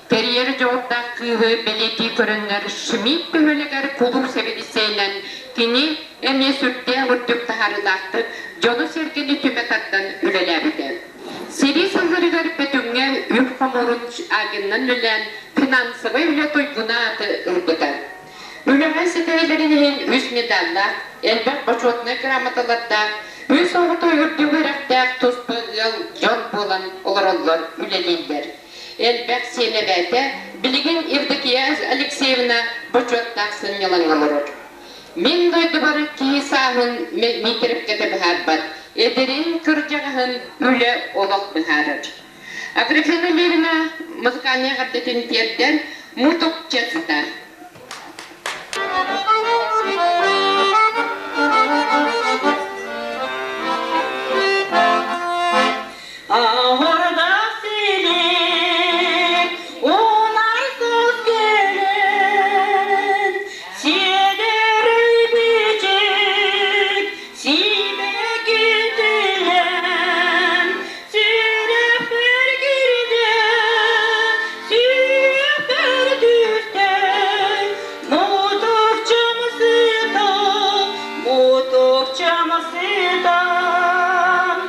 Тэрийэр дьоҕурдаах кыыһы бэлиэтии көрөннөр Шмидт бөһүөлэгэр кулууп сэбиэдиссэйинэн кини эмиэ сүрдээх үрдүк таһаарыылаахтык дьону-сэргэни түмэ тардан үлэлээбитэ. Сэрии сылларыгар Бөтүҥҥэ үп хомуурун агенынан үлэлээн финансовай үлэ туйгуна ааты ылбыта. Үлэҕэ ситиһиилэрин иһин үс медаллаах, элбэх бочуотунай грамоталардаах, үс оҕото үрдүк үөрэхтээх туспа ыал дьон буолан олороллор, үлэлииллэр. Элбэх сиэн эбээтэ, билигин Евдокия Алексеевна бочуоттаах сынньалаҥҥа олорор. Мин дойдубар киһи сааһын миитэрипкэтэ быһаарбат, эдэрин, кырдьаҕаһын үлэ олох быһаарар. Аграфена Левина музыкальнай эҕэрдэтин тиэрдэн мутукча сытар. Аҕырдах силик, унарсыз көлөн, сиэдэрэй бичик, сибэкки түлэн, сүрэхпэр киирдэ, сүрэхпэр түстэ, мутукчам сытан, мутукчам сытан.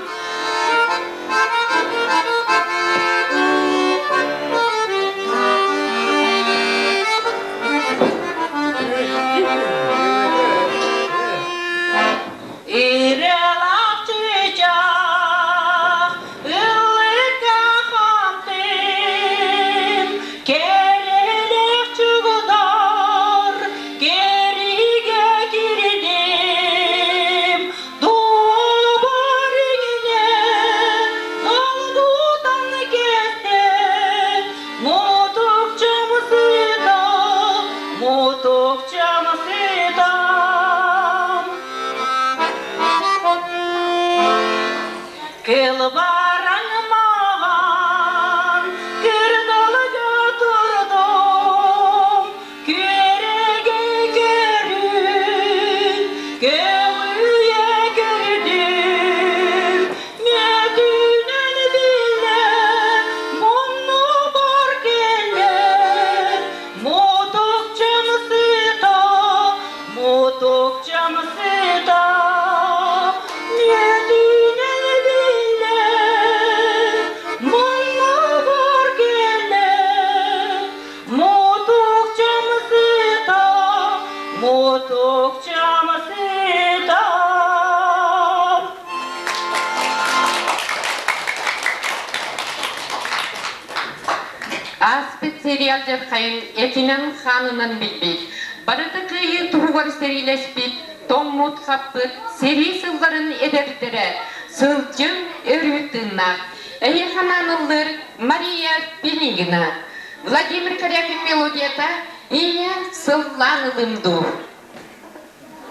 Ирэлахчычах, ыллыкка хантым, кэрэлэх чугудар, кэригэ кирдим, Дуобар иҥинэ, долгутан кэстэ, мутукчам сыта, мутукчам сыта. Кылбараҥ маҕан кырдалга турдум, күөрэгэй көрүн, көҕүйэ көрдүм, мүөтүнэн биллэ, муннубар кэллэ, мутукчам сыта, мутукчам сыта, мүөтүнэн биллэ, муннубар кэллэ, мутукчам сыта, мутукчам сыта. Ааспыт сериал дьархайын этинэн-хаанынан билбит, барыта кыайыы туһугар сэриилэспит, тоҥмут-хаппыт сэрии сылларын эдэрдэрэ сылдьыҥ өрүү тыыннаах. Эһиэхэ анаан Мария Пинигина. Владимир Корякин мелодията «Ийэ сыллаан ылым дуу».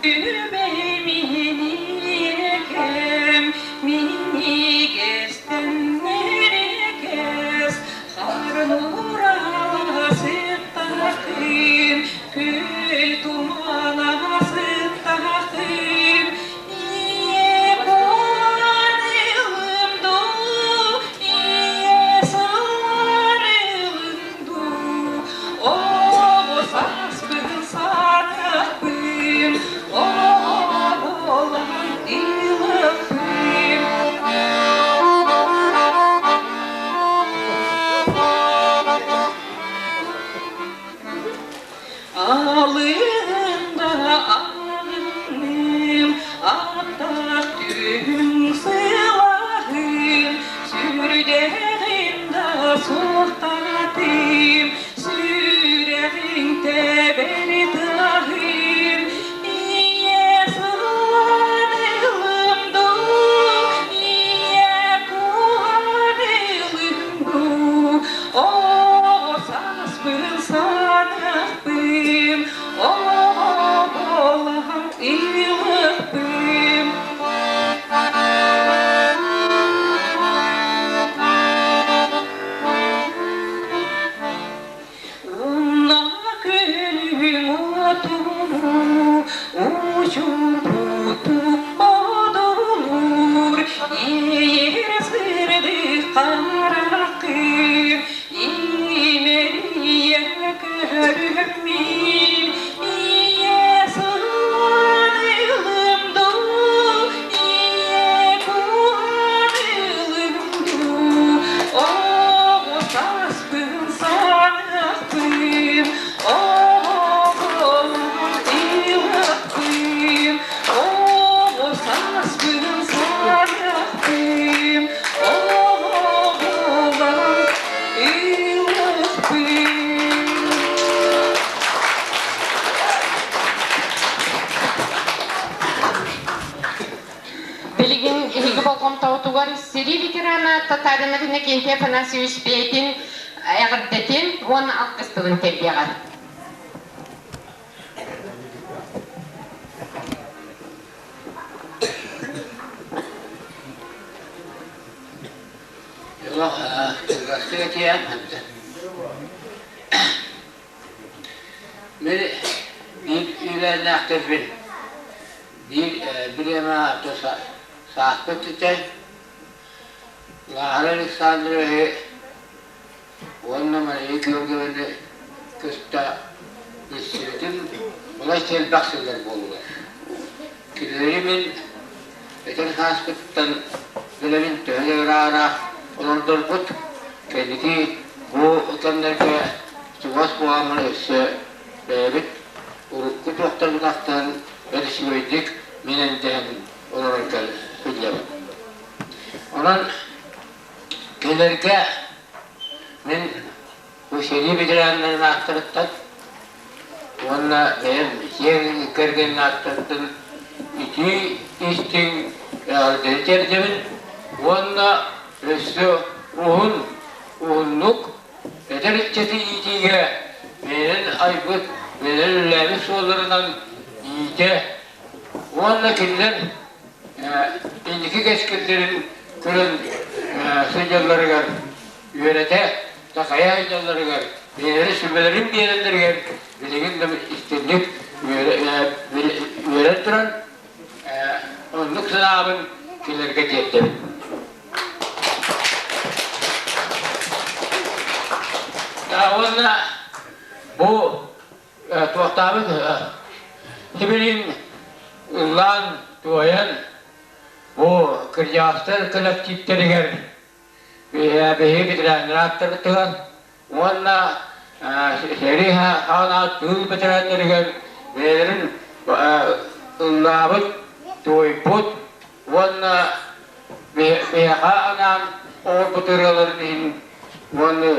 Күбэйминикем, минньигэстэннэрикэс, харын уурала сыттахым, күл тумана сыттахым. Билигин эһиги болҕомтоҕутугар сэрии ветерана Татаринов Иннокентий Афанасьевич бэйэтин эҕэрдэтин уонна алгыс тылын тиэрдиэҕэ. Мин биир үөлээннээхтэрбин биир бириэмэ сааспыт этэ Лааһар Александровиһы уонна Мария Георгиеваны кытта билсибитим балачча элбэх сыллар буоллулар. Кинилэри мин этэр сааспыттан билэбин төһө да ыраах олордорбут, кэнники бу кэмнэргэ чугас буоламмын өссө бэйэбит урукку туохтарбын ахтан бэрт үчүгэйдик мин эндэһэн олорорго сылдьабын. Онон кинилэргэ мин бу сэрии ветераннарын ааттарыттан уонна бэйэм дьиэ кэргэнин ааттарыттан итии истиҥ эҕэрдэни тиэрдэбин уонна өссө уһун уһуннук эдэр ыччаты иитиигэ бэйэлэрин айбыт, бэйэлэрин үлэлээбит суолларынан иитэ уонна кинилэр инники кэскиллэрин көрөн сылдьалларыгар үөрэтэ, такайа сылдьалларыгар, бэйэлэрин сүбэлэрин биэрэллэригэр билигин да истинник үөрэн туран оннук санаабын кинилэргэ тиэрдэбин. Уонна бу туохтаабыт сибилин ыллаан туойан бу кырдьаҕастар кэлэктииптэригэр биһиги ветераннар ааттарбытыгар уонна сэрии хаана тыыл ветераннарыгар бэйэлэрин ыллаабыт, туойбут уонна биһиэхэ анаан оҥорбут ырыаларын иһин уонна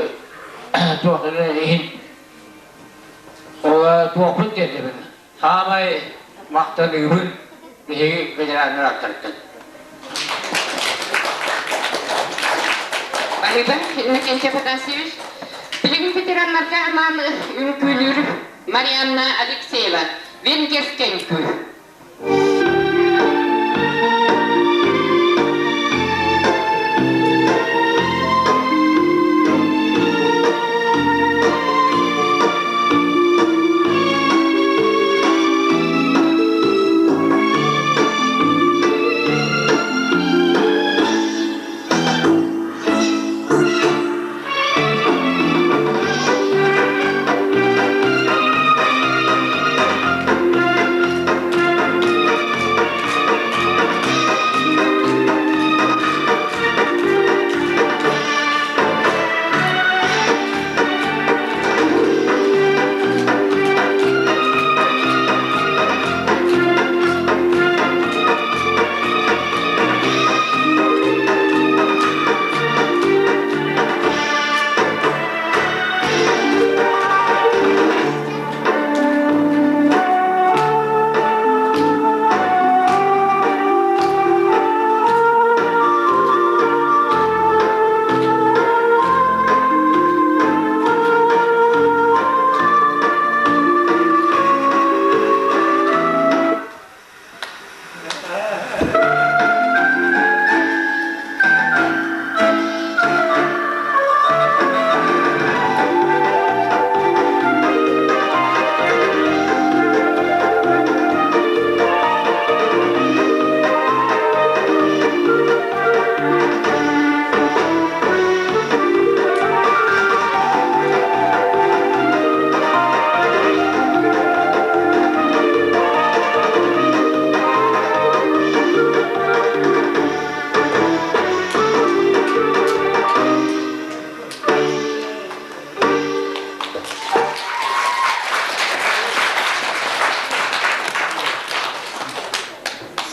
туох иһин туохпун тиэрдэбин. Саамай махтаныыбын биһиги ветераннар ааттарыттан. Спасибо, Иннокентий Афанасьевич. Билигин ветераннарга анаан үҥкүүлүүр Марианна Алексеева. Венгерскэй үҥкүү.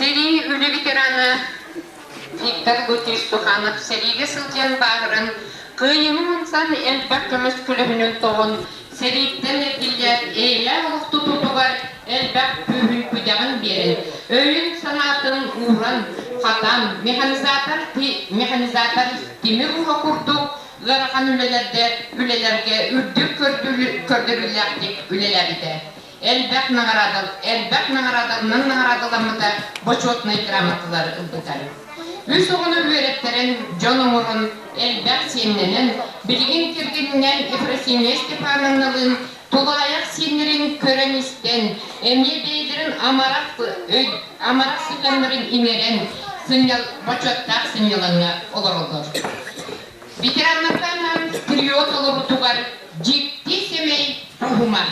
Сэрии үлэ ветерана Виктор Лукич Суханов сэриигэ сылдьан бааһыран, кыайыыны уһансан элбэх көмүс көлөһүнүн тоҕон, сэрииттэн эргиллээт эйэлээх олох тутуутугар элбэх күүһүн-күдэҕин биэрэн, өйүн-санаатын Ууран, хатан, механизатор, механизатор тимир ууһа курдук ыарахан үлэлэргэ, үлэлэргэ үрдүк көрдөрүүлээхтик үлэлээбитэ. Элбэх наҕараадал, элбэх наҕараадалынан наҕараадаламмыта, бочуотунай грамоталары ылбыта. Үс оҕону үөрэттэрэн, дьон оҥорон, элбэх сиэннэнэн, билигин кэргэнинэн Ефросинья Степановналыын тулаайах сиэннэрин көрөн-истэн, эмиэ бэйэлэрин амарах, өй, амарах сыһыаннарын иҥэрэн, сынньал, бочуоттаах сынньалаҥҥа олороллор. Ветераннарга анаан период олоруутугар дьикти сэмэй туһума.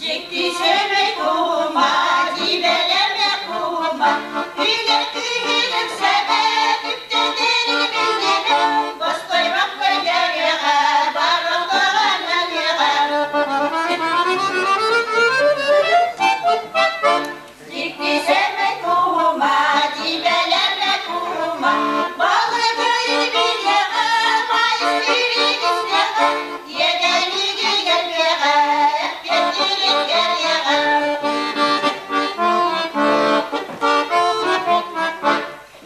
Дьикти сэмэй туһума, дьиибэлэмэ куума, Үлэ күһүнүк сэмэ, түптэтэрин билимэ, Бостойбокко дьэриэҕэ, барыллаҕа нөҥүөҕэ. Дьикти сэмэй куума, дьиибэлэмэ куума, Балыгы билиэҕэ, маайыс тирин истиэҕэ, Иэдэниги кэлбиэҕэ, эппиэттиирин кэриэҕэ.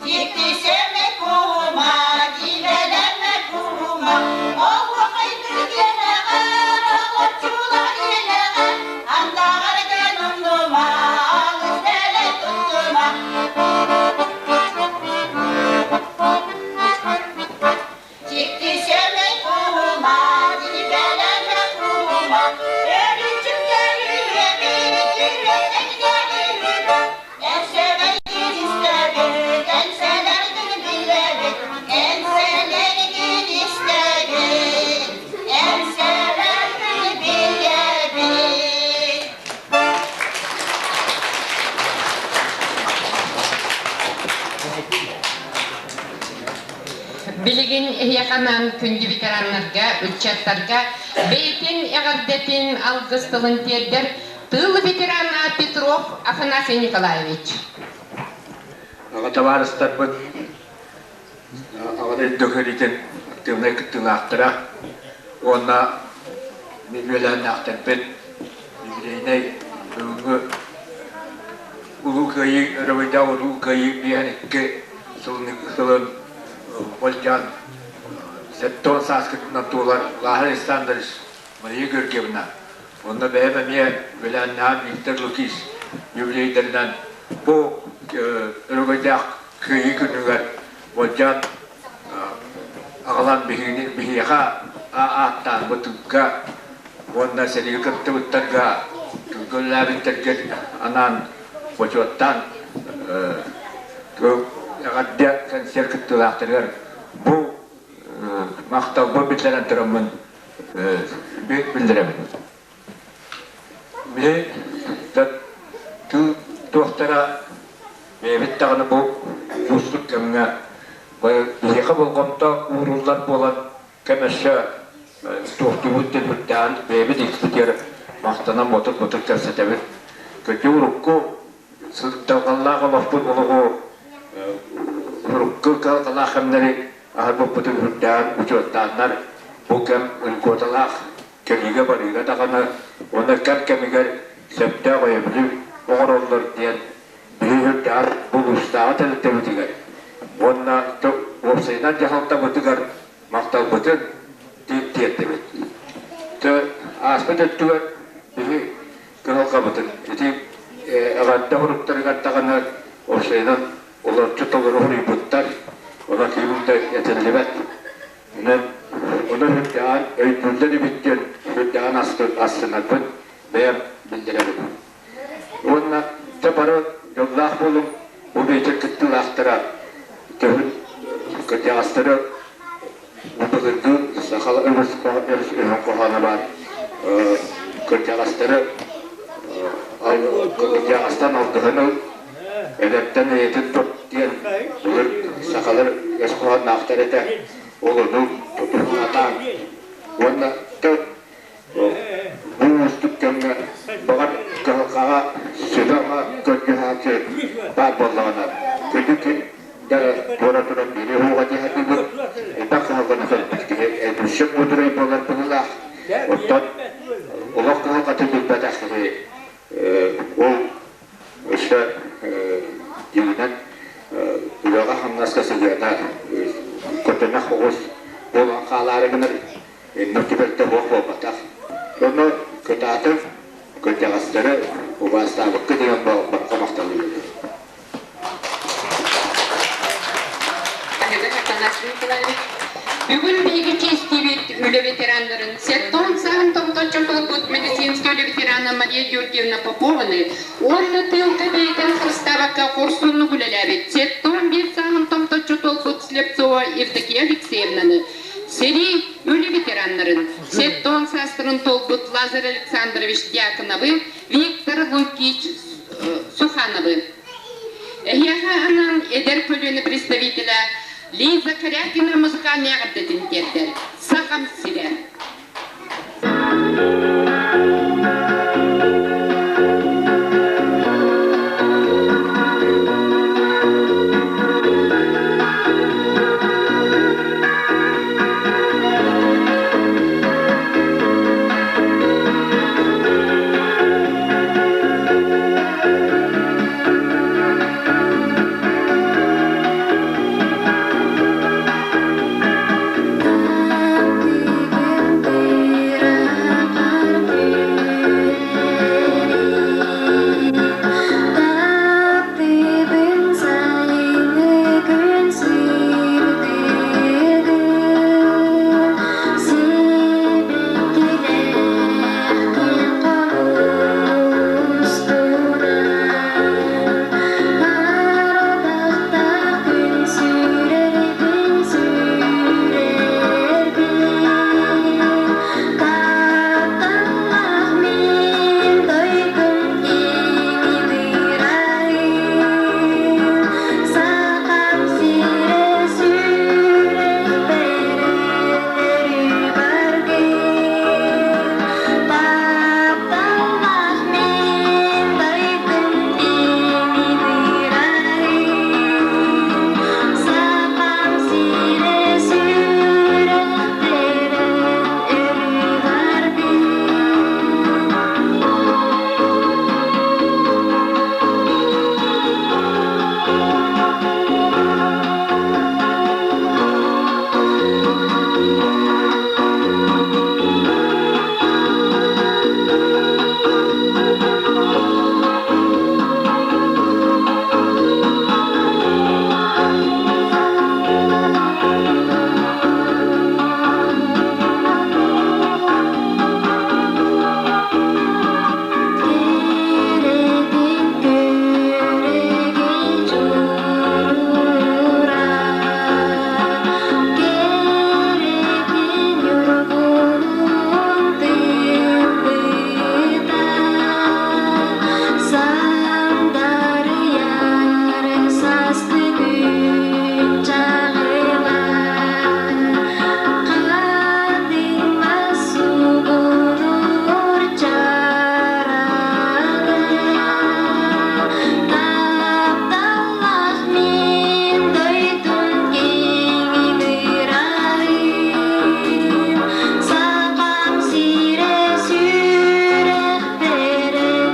Дьикти сэмэй куума, дьиибэлэмэ куума, Оһуохайдыы кэлэҕэ, оҕоччулар илэҕэ, Андаҕар дьон умнума, алыс дэлэй туттума. Дьикти сэмэй куума, дьиибэлэмэ куума, Өрүччүктэр үөбүт, үөтэннэр Эсэлэргин истэбит, энсэлэргин билэбит, энсэлэргин истэбит, энсэлэргин билэбит. Билигин эһиэхэ анаан күндү ветераннарга, ыччаттарга бэйэтин эҕэрдэтин алгыс тылын тиэрдэр Тыыл ветерана Петров Афанасий Николаевич. Аҕа табаарыстарбыт Аҕа дойду сэриитин активнай кыттыылаахтара уонна үөлээннээхтэрбит юбилейнай бүгүҥҥү Улуу Кыайыы Өрөгөйдөөх Улуу Кыайыы 52 сылын болдьоон 70 сааскытынан туолар Лазарь Александрович, Мария Георгиевна Онно бэйэм эмиэ үөлээннээҕим Виктор Лукич юбилейдарынан бу өрөгөйдөөх Кыайыы күнүгэр болдьоон аҕалан биһигини биһиэхэ ааттаан бытыыкка уонна сэриигэ кыттыбыттарга тылга үлэлээбиттэргэ анаан бочуоттаан эҕэрдэ концерт кыттыылаахтарыгар бу махталбын биллэрэн тураммын биллэрэбин. Биһи тыл туохтара бэйэбит даҕаны бу уустук кэмҥэ биһиэхэ болҕомто ууруллар буолан кэм өссө туохтуубут диэн бэйэбит иккитигэр махтанан ботур-ботур кэпсэтэбит. Көтүү урукку сырдалҕаллаах олохпут олоҕу урукку кыһалҕалаах кэмнэри аһарбыппытын үрдээн учуоттааннар бу кэм льготалаах кэлиигэ-барыыга даҕаны уонна кэм кэмигэр сөптөөх өйөбүлү оҥороллор диэн биһи үрдээн улуустааҕы тэрилтэбитигэр уонна уопсайынан дьаһалтабытыгар махталбытын тиэрдэбит. Ааспыт өттүгэр биһи кыһалҕабытын ити эҕэрдэ суруктарыгар даҕаны уопсайынан олорчу толору суруйбуттар, онон киһи да этиллибэт. Онон онон үрдэҕин өйдүүллэр эбит диэн үрдэҕин астынарбын бэйэм биллэрэбин. Уонна дьэ бары дьоллоох буолуҥ, бу биэчэр кыттыылаахтара төһүн кырдьаҕастары былыргы сахалар өһөн хоһооно баар кырдьаҕастары кырдьаҕастан алгыһын ыл, эдэртэн эйэтин тут диэн былыр сахалар өс хоһоонноохтор этэ. Ол ону тутуһун уонна бу уустук кэмҥэ баҕар кыһалҕаҕа сүбэ-ама көрдөһөөччү баар буоллаҕына, күнү күн туора туран биири уһуга дии сатыыбын. Элбэх кыһалҕаны көрбүт киһи өссө муударай буолар быһыылаах. Оттон олох кыһалҕатын билбэтэх киһи ол өссө дьиҥинэн үлэҕэ-хамнаска сыһыана көтөнөх оҕус буолан хаалаары гынар инник түбэлтэ суох буолбатах. Ону кытаатыҥ, кырдьаҕастары убаастаабыкка диэн барҕа махталыыбын. Бүгүн биһиги чиэстиибит үлэ ветераннарын сеттон саһын томточчу туолбут медицинскэй үлэ ветерана Мария Георгиевна Попованы уонна тыылга бэйэтин харыстаабакка хорсуннук үлэлээбит сеттон биир сааһын томточчу туолбут Слепцова Евдокия Алексеевнаны сэрии үлэ ветераннарын сеттон саастарын туолбут Лазарь Александрович Дьяконовы, Виктор Лукич Сухановы. Эһиэхэ анаан эдэр көлүөнэ представителэ Лиза Корякина музыкальнай эҕэрдэтин тиэрдэр. Сахам сирэ. Таптыыбын сайыҥҥы күн сырдыгын, Сибэккилээх хомустунан, Ардахтаах күн сүрэрбин сүрэрбин, Тапталлаах мин дойдум киэҥ ырайын, Сахам сирэ сүрэхпэр өрүү баргын. Тапталлаах мин дойдум киэҥ ырайын, Сахам сирэ сүрэхпэр өрүү баргын. Кэрэтин күрэгэй дьулуура, Кэрэтин ньургуһун тыллыыта, Сандарыйар састы күн чаҕыла, Хатыҥ мас суугунуур чараҥа, Тапталлаах мин дойдум киэҥ ырайын, Сахам сирэ сүрэхпэрин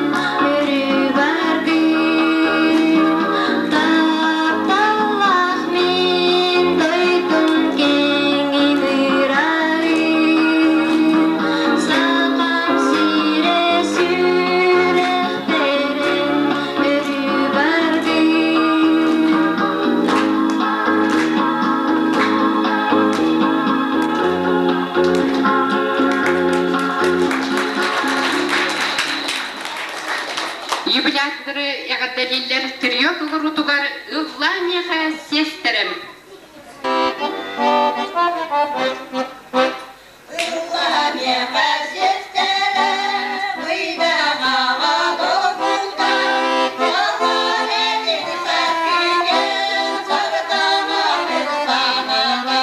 өрүү баргын. Тапталлаах мин дойдум киэҥ ырайын, Сахам сирэ сүрэхпэрин өрүү баргын. Юбилярдары эҕэрдэлииллэр трио толоруутугар ыллаа миэхэ сиэстэрим. Ыллаа миэхэ сиэстэрим, ыйдаҥаҕа долгута, Баллар этин саргыгын, сардаҥа саҥата.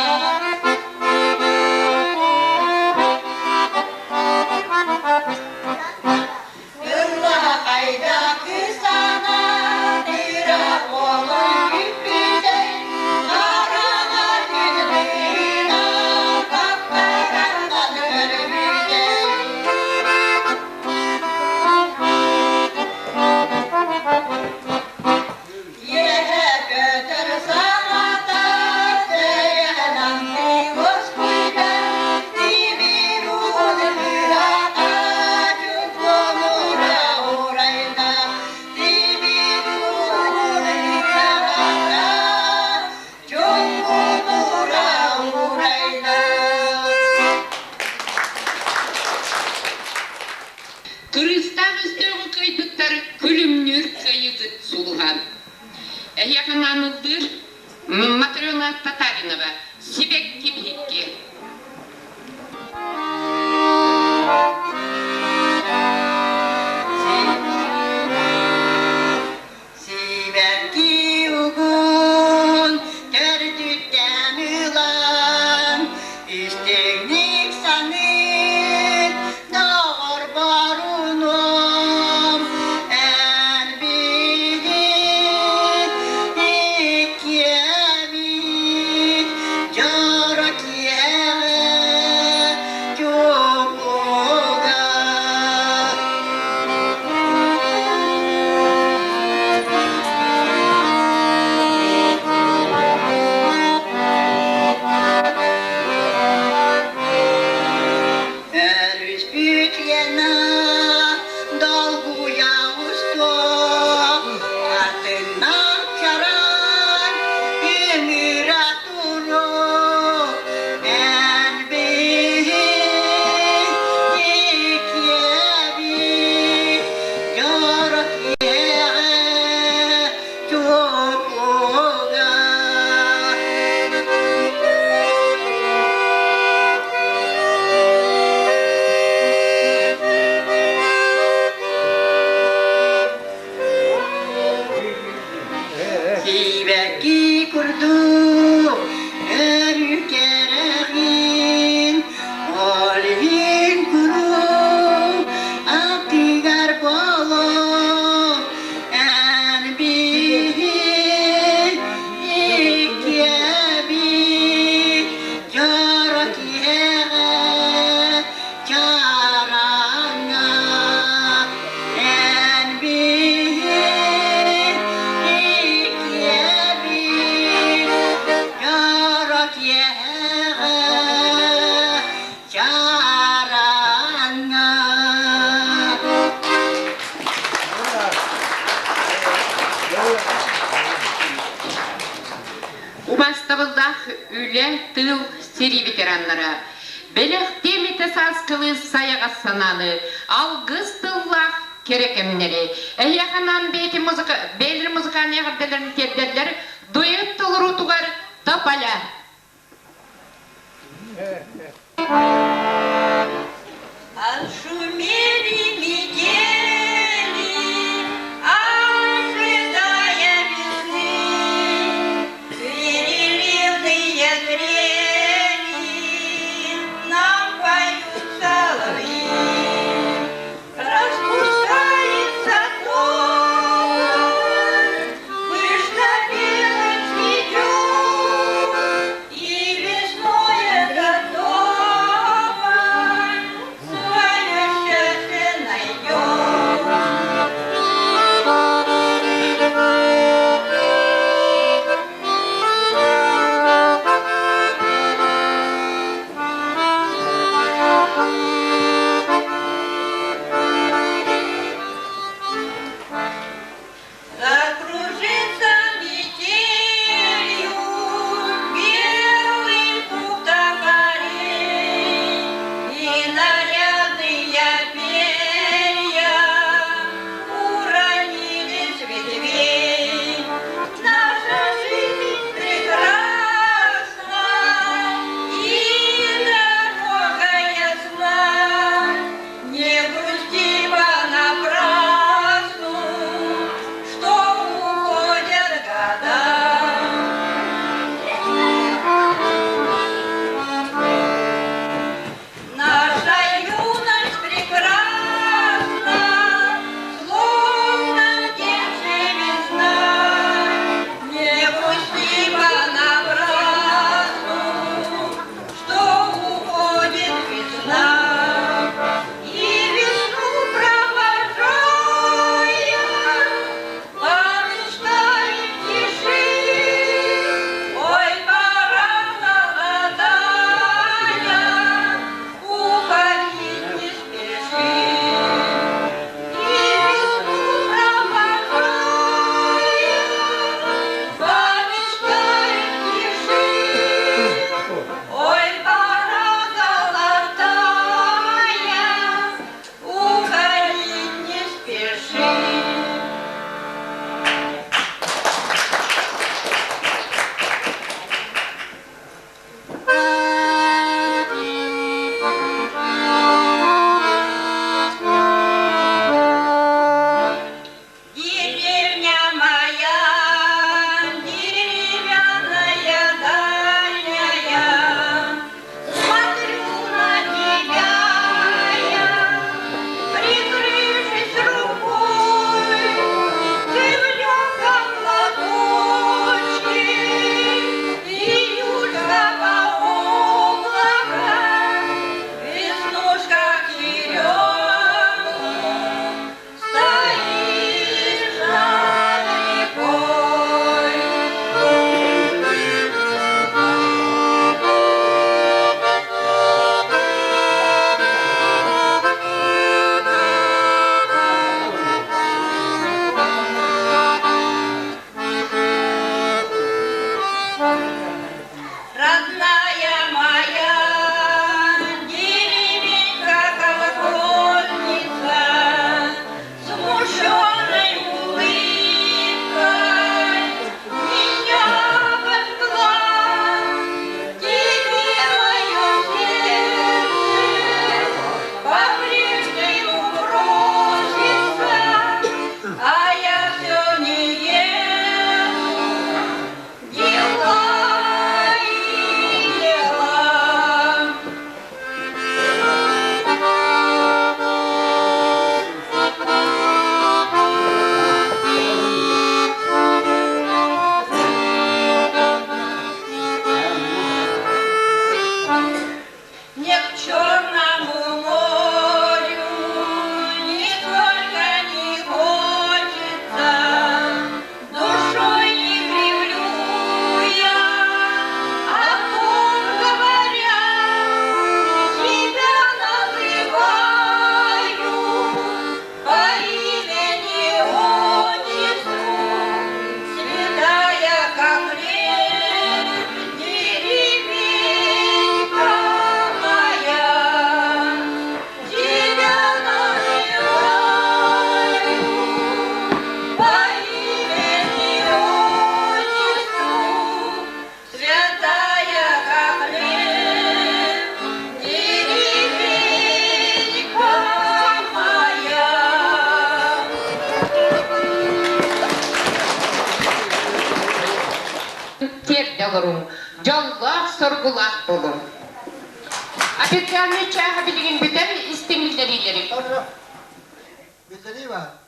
Ылла хайда кысана, тыра уолун күппүтэй, Хараҥа күн быына. Кырыыстаах өстөөҕү кыайбыттар күлүмнүүр кыайыгыт сулуһа. Эһиэхэ анаан Матрена Татаринова, Сибэкки биһикки. Сибэкки угун төрдүттэн ылан, истиҥник саныыр доҕор борунум. Эн биһи иккиэммит дьоро киэһэ чуумпуга. Өрүспүт Лена долгуйа устуо, атыннар чараҥ ыҥыра туруо, эн биһи иккиэбит дьоро киэҕэ чуопуга. Сибэкки курдук өрүү кэрэҕин, ол иһин куруук аттыгар буолуо. Эн биһи иккиэбит дьоро киэҕэ чараҥҥа. Эн биһи иккиэбит дьоро киэҕэ чараҥҥа. Убастабыллаах үлэ, тыыл, сэрии ветераннара, бэлэхтиэм этэ сааскылыы сайаҕас санааны, алгыс тыллаах кэрэ кэмнэри, эһиэхэ анаан бэйэтин музыка, бэйэлэрин музыкальнай эҕэрдэлэрин тиэрдэллэр дуэт толоруутугар Тополя. Отшумели метели, ожидая весны, Переливные трели нам поют соловьи. Распускается тополь, пышно белым цветет, И весной этот тополь свое счастье. тиэрдэ олоруҥ, дьоллоох-соргулаах буолуҥ. Официальнай чааһа билигин бүтэр истиҥ биллэриилэри. Биллэрии баар.